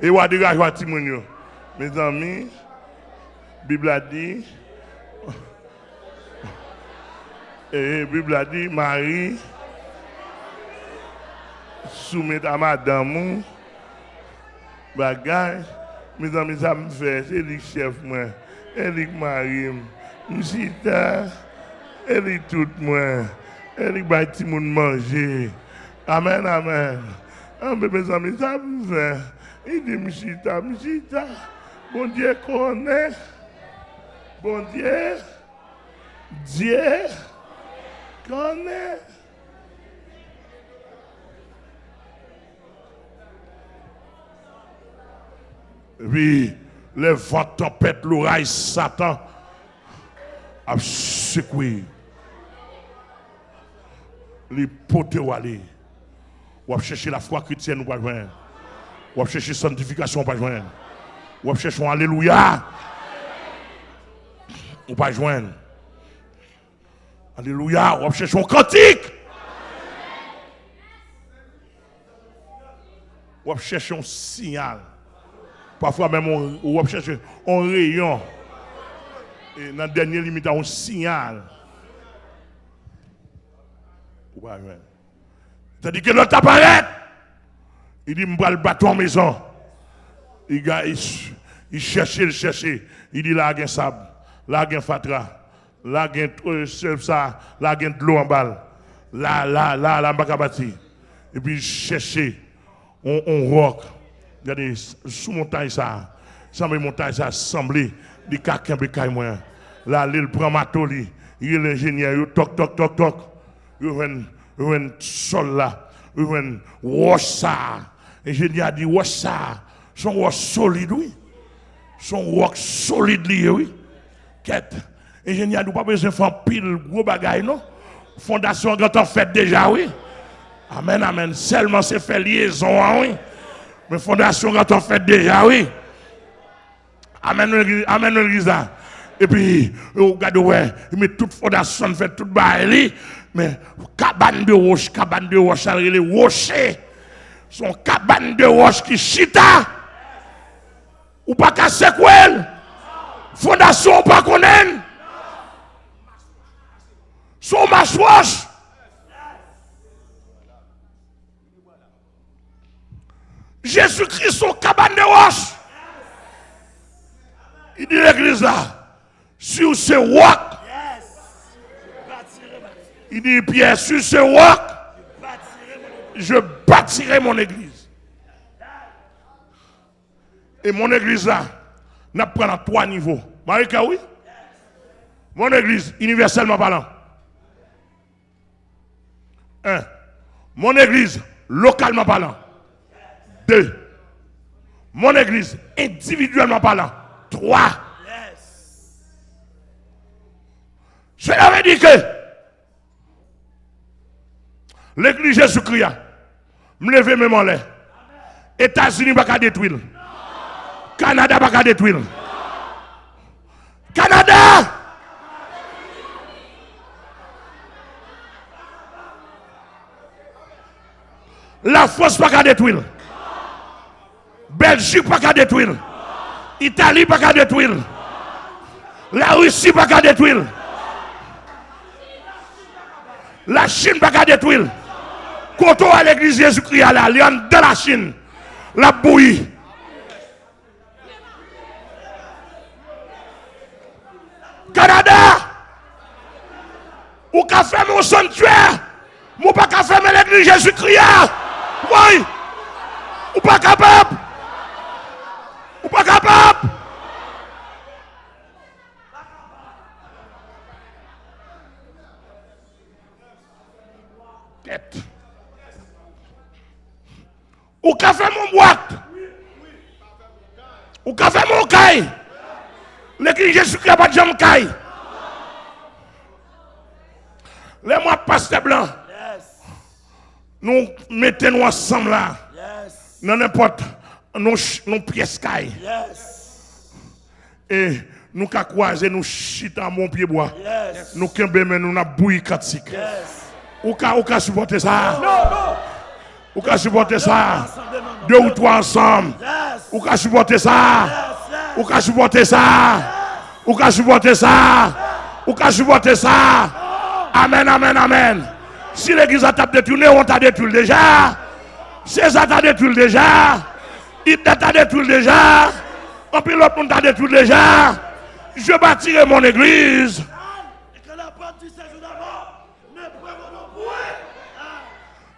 E w a derajwa timoun yo. Mezanmi, Bib la di, e, Bib la di, mari, soumèt a madanm ou, bagay. Mezanmi, sa m fè, se li k chèf mwen, e li k mari m. M chita, e li tout mwen, e li k bay timoun manje. Amèn, amèn. Anben, mezanmi, sa m fè? Li di m chita, m chita. Bondye konnen. Bondye, Dye konnen. Epi, lè van, tanpèt, loraj, Satan ap sekwe, li pote w ale. W ap chèche lafwa kretyèn, ou pa jwenn. W ap chèche sanntifikasyon, ou pa jwenn. W ap chèche yon alelouya, ou pa jwenn. Alelouya, w ap chèche yon kantik. W ap chèche yon siyal. Pafwa menm w, w ap chèche yon reyon. E nan dènye limit la, yon siyal. Ou pa jwenn. Tandike lòt la parèt. Li di, "M pral bati yon mezon." Li ga-, li ch-, li chèche, li chèche. Li di, "La gen sab, la gen fatra, la gen, eh, sèl sa, la gen dlo anba l. La, la, la, la, m pa ka bati." Epi li chèche yon, yon wòk. Gade, s-, sou montay sa, sanble montay sa, sanble li ka kenbe kay mwen. L ale, l pran mato li, li rele enjenyè yo, tòk, tòk, tòk, tòk. Yo jwenn, yo jwenn sòl la, yo jwenn wòch sa. Enjenyè a di, "Wòch sa, se yon wòch solid, wi. Se yon wòch solid li ye, wi." Kèt. Enjenyè a di, "Ou pa bezwen fè anpil gwo bagay, non. Fondasyon an gentan fèt deja, wi." Amèn, amèn. Sèlman se fè lyezon an, wi. Men fondasyon an gentan fèt deja, wi. Amèn, legliz, amèn, legliz la. Epi, ou gade, wè, li met tout fondasyon, fè tout bagay li. Men, kabann de wòch, kabann de wòch, sa l rele woche. Se yon kabann de wòch ki chita. Ou pa ka sekwe l. Fondasyon ou pa konnen l. Se yon machwòch. Jezikri se yon kabann de wòch. Li di legliz la, sur ce roc. Li di Pyè, sur ce roc, je bâtirai mon église. E mon église la, n ap pran l an twa nivo. Mari kè wi. Mon église, inivèsèlman palan. En, mon église, lokalman palan. De, mon église, endividyèlman palan. Twa, sela vle di ke legliz Jezikri a, m leve men m anlè. Etazini pa ka detwi l. Kanada pa ka detwi l. Kanada! Lafrans pa ka detwi l. Bèljik pa ka detwi l. Itali pa ka detwi l. Larisi pa ka detwi l. Lachin pa ka detwi l. Kote w wè legliz Jezikri a la, li anndan Lachin. L ap bouyi. Kanada, ou ka fèmen yon santyè. Men w pa ka fèmen legliz Jezikri a. Woy! Ou pa kapab! Ou pa kapab! Tèt. Ou ka fèmen yon bwat. Ou ka fèmen yon kay. Legliz Jezikri a pa t janm kay. Lè mwen ap pastè blan, nou mete nou ansanm la, nan nenpòt nou ch- nou pyès kay. E nou ka kwaze, nou chita anba yon pyebwa. Nou kenbe men nou, n ap bouyi kantik. Ou ka, ou ka sipòte sa? Ou ka sipòte sa? De ou twa ansanm. Ou ka sipòte sa? Ou ka sipòte sa? Ou ka sipòte sa? Ou ka sipòte sa? Amèn, amèn, amèn. Si legliz la t ap detwi, Newon ta detwi l deja. Seza ta detwi l deja. Itla ta detwi l deja. Anpil lòt moun ta detwi l deja. Je bâtirai mon église.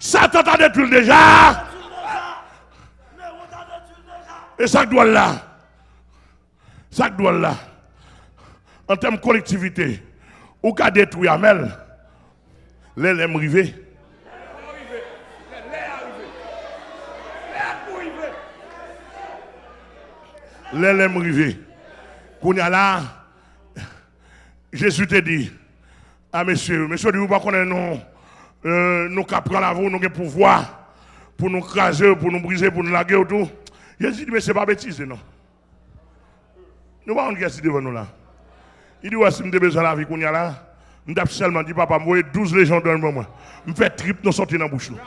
Satan ta detwi l deja. E sa k dwòl la? Sa k dwòl la? An tèm kolektivite, ou ka detwi Amèl lè lè m rive. Lè lè m rive. Kounye a la, Jezi te di, a mesye yo, mesye yo di, ou pa konnen nou, euh, nou ka pran lavi w, nou gen pouvwa pou nou kraze w, pou nou brize, pou nou lage w tou. Jezi di, mesye, pa betize non. Nou pa konn kiyès ki devan nou la. Li di, wè, si m te bezwen lavi kounye a la, m t ap sèlman di, papa, m voye douz lejyon dènm ban mwen. M fè trip nou soti nan bouch nou.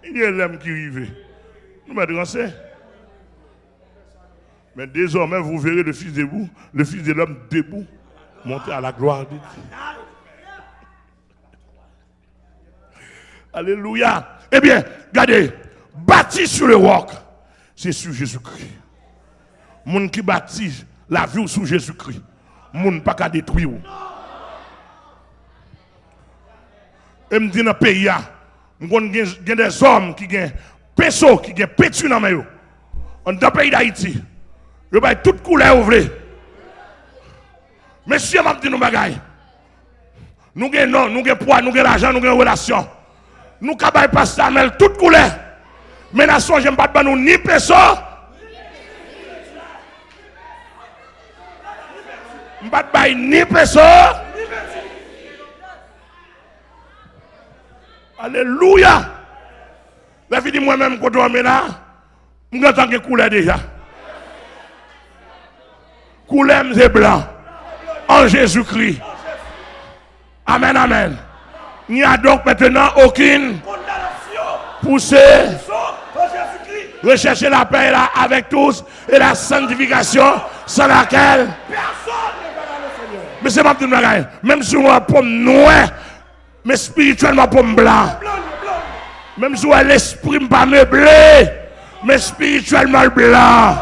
Li di, e lè m ki rive. Nou mèt ranse. Mais désormais, vous verrez le Fils debout, le Fils de l'homme debout, monter à la gloire de Dieu. Alelouya. Ebyen, gade, bâti sur le roc, se sou Jezikri. Moun ki bati lavi w sou Jezikri, moun pa ka detwi w. E m di nan peyi a, m konn gen, gen dèzòm ki gen penso, ki gen penti nan men yo. Anndan peyi Dayiti, yo bay tout koulè yo vle. Mesye, m ap di nou bagay. Nou gen non, nou gen pwa, nou gen lajan, nou gen relasyon. Nou ka bay pastè Amèl tout koulè. Men n a sonje m pa t ban nou ni penso. M pa t bay ni penso. Alelouya. Lè fini mwen menm kote w men la, m gentan gen koulè deja. Koulè m se blan. An Jezikri. Amèn, amèn. Il n'y a donc maintenant aucune condamnation pour ceux qui sont en Jésus-Christ. Recherchez la paix là avec tous et la sanctification sans laquelle personne ne verra le Seigneur. Mesye, m ap di nou bagay. Menm si w wè po m nwè, men espirityèlman po m blan. Menm si w wè lespri m pa meble, men espirityèlman l blan.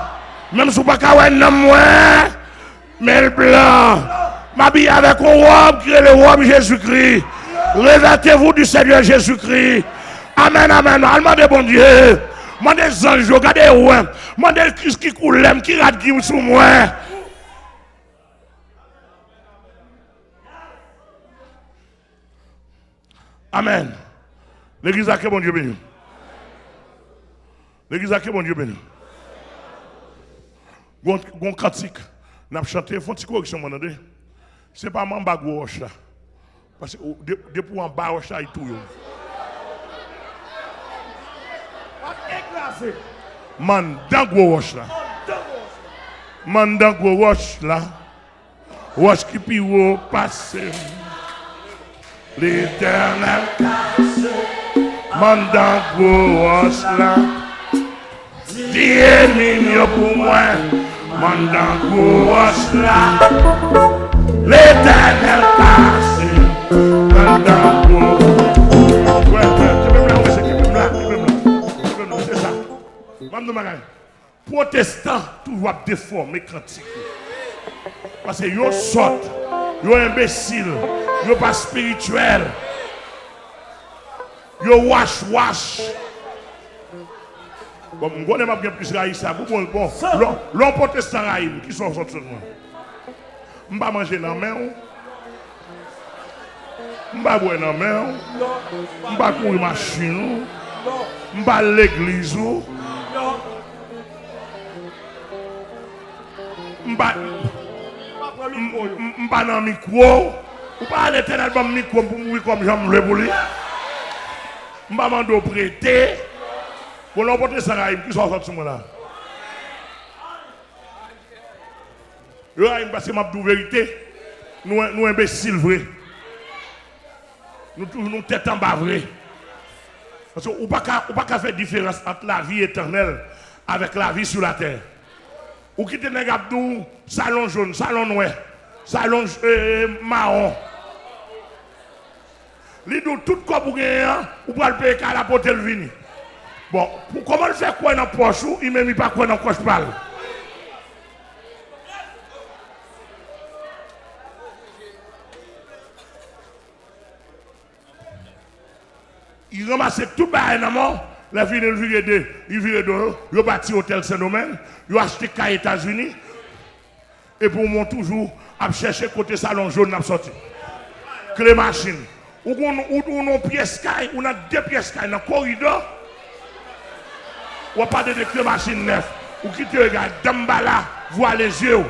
Menm si w pa ka wè nanm mwen, men l blan. M abiye avèk yon wòb ki rele wòb Jezikri. Revêtez-vous du Seigneur Jésus-Christ. Amèn, amèn. Al mande Bondye. Mande zanj yo, gade yo. Mande l ki, ki koulè m, ki rad ki sou mwen. Amèn. Legliz la, ke Bondye beni w. Legliz la, ke Bondye beni w. Gon, gon kantik n ap chante, fè yon ti koreksyon mwen tande. Se pa m anba gwo wòch la. Paske ou, de, depi w anba wòch la, li touye w. M anndan gwo wòch la. M anndan gwo wòch la. Wòch ki pi wo pase m. Letènèl kase m anndan gwo wòch la. Di enmi m yo pou mwen, m anndan gwo wòch la. Letènèl kase m anndan gwo. Wè, wè, kenbe m la, wè, se kenbe m la, kenbe m la. Kenbe m la, se sa. M ap di w bagay. Pwotestan toujou ap defòme kantik yo. Paske yo sòt, yo enbesil, yo pa espirityèl, yo wach wach. Bon, m konnen m ap gen plis rayi sa pou bon, bon. Lè w pwotestan rayi m, kisa w sot sot mwen? M pa manje nan men w. M pa bwè nan men w. M pa kouri machin ou. M pa al legliz ou. M pa, m, m, m pa nan mikwo w. Ou pa al Etènèl ban m mikwo m pou m mouri kòm jan m vle pou li. M pa mande w prete. Bon, lè w pwotestan rayi m, kisa w sot sou mwen la? Yo rayi m paske m ap di w verite. Nou, nou enbesil vre. Nou toujou, nou tèt anba vre. Paske ou pa ka, ou pa ka fè diferans ant lavi etènèl avèk lavi sou latè. Ou kite nèg ap di w salon jòn, salon nwè, salon, eh, mawon. Li di w tout kòb ou genyen an, ou pral peye kay la pote l vini. Bon, pou kòman l fè kwè nan pòch ou, li menm li pa kwè nan pòch pa l? Li ranmase tout bagay nan men w, lè fini l vire de, li vire do yo, yo pati otèl Sendomeng, yo achte kay Etazini. Epi w toujou ap chèche kote salon jòn nan ap sòti. Kle machin. Ou gon, ou, ou nan pyès kay, ou nan de pyès kay, nan koridò. W ap pale de kle machin nèf. Ou kite yo egare, danmbala, vwale zye w.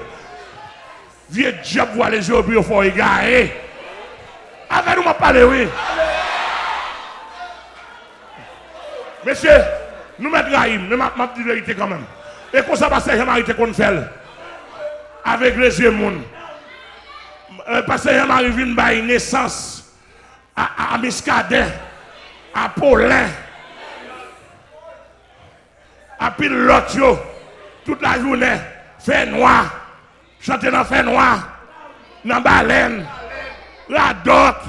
Vye dyab vwale zye yo pou yo fè w egare. Avè nou m ap pale, wi. Mesye, nou mèt rayi m, men m ap, m ap di verite kanmenm. E konsa pastè Jan Mari te konn fè l. Avegle zye moun. Eh, pastè Jan Mari vin bay nesans a, a, a Miskaden, a Polen, a pil lòt yo. Tout lajounen, fè nwa. Chante nan fènwa, nan balèn, radòt.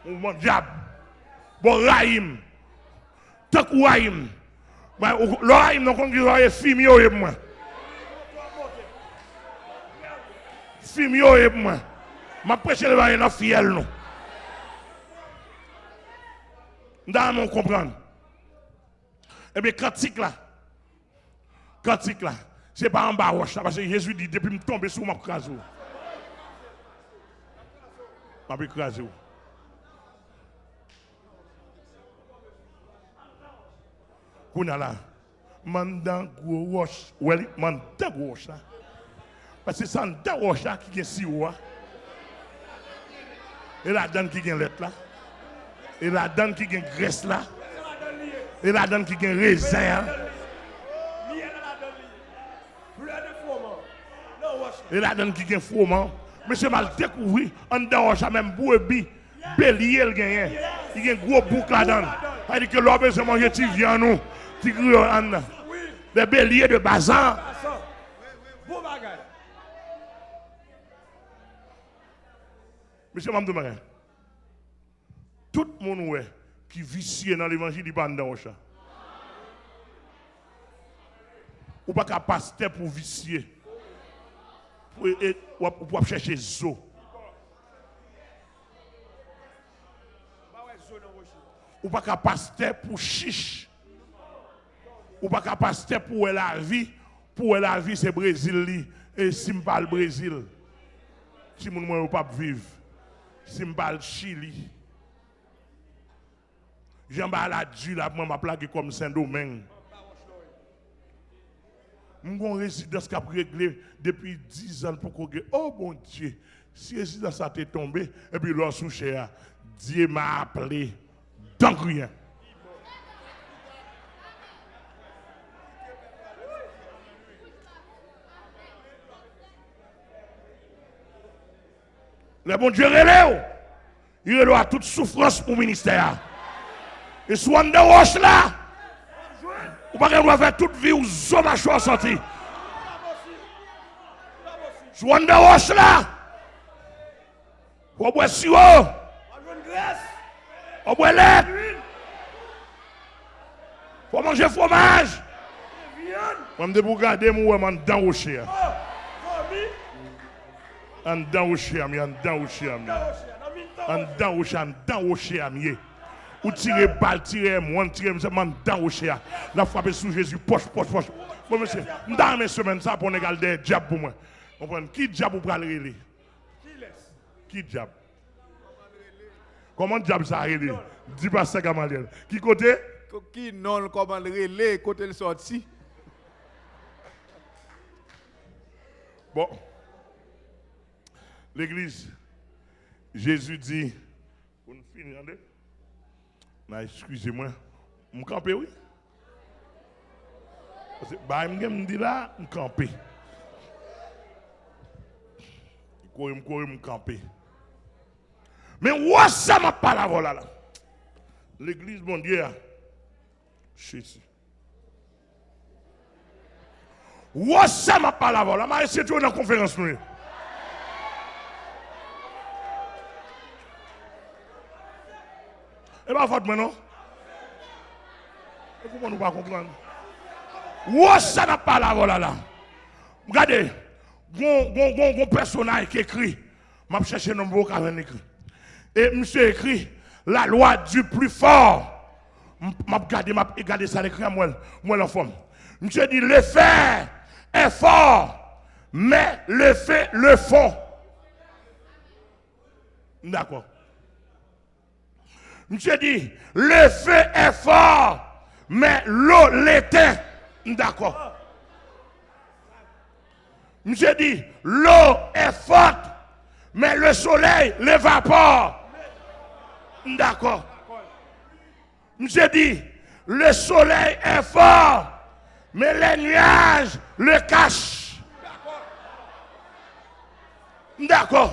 Mouvman dyab. Bon, rayi m. Tank ou rayi m. Mwen, ou, lè w rayi m, non, konn ki sa w ye, fimi w ye pou mwen. Fimi w ye pou mwen. M ap preche levanjil nan fyèl nou. M ta renmen w konprann. Ebyen, kantik la, kantik la, se pa anba wòch la, paske Jezi di, depi m tonbe sou ou, m ap kraze w. M ap kraze w. Kounye a la, m anndan gwo wòch, w wè li, m anndan gwo wòch la. Paske se anndan wòch la ki gen siwo a. E ladann ki gen lèt la. E ladann ki gen grès la. E ladann ki gen rezen an. E ladann ki gen fwoman. Mesye, m al dekouvri anndan wòch la, menm brebi, belye l genyen. Li gen gwo bouk ladann. Sa vle di ke lè w bezwen manje ti vyann ou, ti griyo anndan. Des béliers de Basan. Bon bagay. Mesye, m ap di w bagay. Tout moun ou wè ki visye nan levanjil, li pa anndan wòch la. Ou pa ka pastè pou visye. Pou, e, w ap, w ap chèche zo. Ou pa ka pastè pou chich. Ou pa ka pastè pou wè lavi, pou wè lavi se Brezil li. E si m pa al Brezil, timoun mwen yo p ap viv. Si m pa al Chili. Jan bagay la di la, mwen m ap lage kò m Sendomeng. M gon rezidans k ap regle depi diz an, l poko gen. O Bondye, si rezidans sa te tonbe, epi lè w sou chè a, Dieu m'a appelé dans rien. Lè Bondye rele w, li rele w a tout soufrans pou ministè a. E si w anndan wòch la, ou pa gen dwa fè tout vi w zo machwa w sòti. Si w anndan wòch la, fò w bwè siwo, fò w bwè lèt, fò w manje fwomaj. Mwen, depi w gade m, ou wè m anndan woche a. Anndan woche a m ye, anndan woche a m ye. Anndan woche, anndan woche a m ye. Ou tire bal, tire M one, tire M seven, m anndan woche a. L ap frape sou Jezi, pòch, pòch, pòch. Bon, mesye, m ta renmen semèn sa pou nèg al dèyè dyab pou mwen. Konprann? Ki dyab ou pral rele? Ki dyab? Kòman dyab sa rele? Di pastè Gamaliel. Ki kote? Ki non l, kòman l rele, kote l sòti? Bon. Legliz, Jezi di, pou n fini, tande. N a eskize mwen. M kanpe, wi. Paske bagay m gen m di la, m kanpe. M kouri, m kouri, m kanpe. Men wè sa m ap pale avè w la, la. Legliz Bondye a. Jezi. Wè sa m ap pale avè w la, m a eseye tou nan konferans nou ye. E pa fòt mwen non. E kouman nou pa konprann? Wè sa n ap pale avè w la la. Gade, gon, gon, gon, gon pèsonaj ki ekri. M ap chèche non m poko ka jwenn li ekri. E misye ekri, la loi du plus fort. M, m ap gade, m ap gade sa l ekri a, m wè l, m wè l anfòm. Misye di, le fer est fort, mais le feu le fond. M dakò. Misye di, le feu est fort, mais l'eau l'éteint. M dakò. Misye di, l'eau est forte, mais le soleil l'évapore. M dakò. Misye di, le soleil est fort, mais les nuages le cachent. M dakò.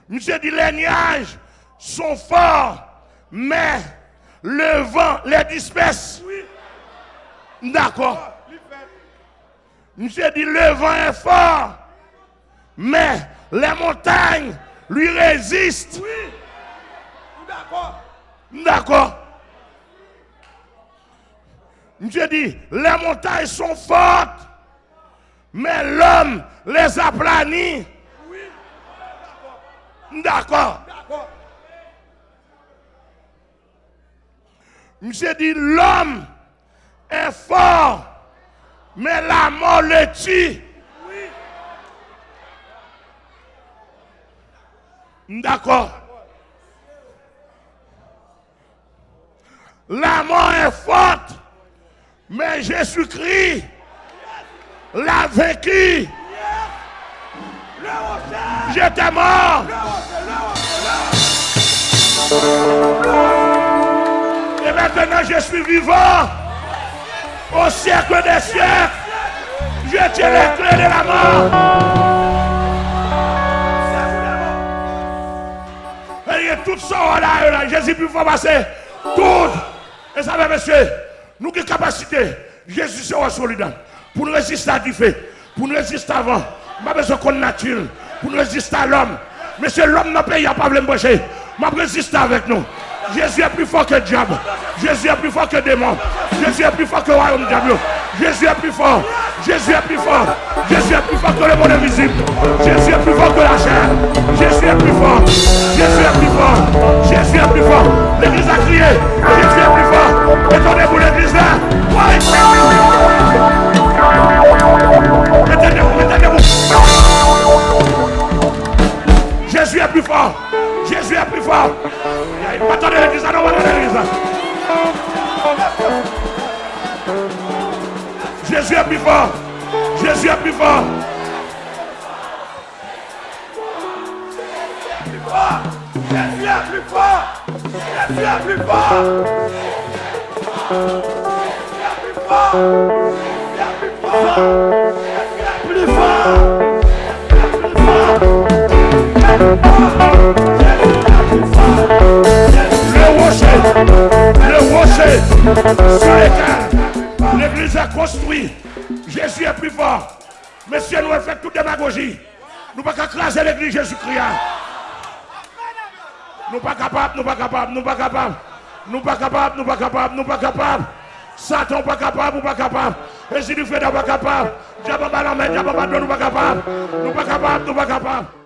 Misye di, les nuages sont forts, mais le vent les disperse. M dakò. Misye di, le vent est fort, mais les montagnes lui résistent. M dakò. Misye di, les montagnes sont fortes, mais l'homme les aplanit. M dakò. Misye di, l'homme est fort, mais la mort le tue. M dakò. La mort est forte, mais Jésus-Christ l'a vaincu. J'étais mort. Et maintenant je suis vivant. Au siècle des siècles, je tiens les clés de la mort. Tout sa w la, la, Jezi pi fò pase tout. E sa vre, mesye. Nou gen kapasite. Jezi se yon solid. Pou n reziste a dife, pou n reziste a van, m pa bezwen konn nati l. Pou n reziste a lòm. Mesye, lòm nan peyi a pa vle m preche. M ap reziste avèk nou. Jezi est plus fort que diable. Jezi est plus fort que démon. Jezi est plus fort que royaume diable. Jezi est plus fort. Jezi est plus fort. Jezi est plus fort que le monde invisible. Jezi est plus fort que la chair. Jezi est plus fort. Jezi est plus fort. Jezi est plus fort. Legliz la kriye. Jezi est plus fort. Mete w debout legliz la. Woy! Mete debout, mete debout. Jezi est plus fort. Jezi est plus fort. Pa tande legliz la, non, pa tande legliz la. Jezi est plus fort. Jezi est plus fort. Jezi est plus fort. Jezi est plus fort. Jezi est plus fort. Jezi est plus fort. Jezi est plus fort. Le rocher, le rocher sur lequel l'église est construite. Jezi est plus fort. Mesye, nou fè tout demagoji. Nou pa ka kraze legliz Jezikri a. Nou pa kapab, nou pa kapab, nou pa kapab. Nou pa kapab, nou pa kapab, nou pa kapab. Satan, ou pa kapab, ou pa kapab. Ezi di feda, ou pa kapab. Dyab anba lanmè, dyab anba dlo, nou pa kapab. Nou pa kapab, nou pa kapab.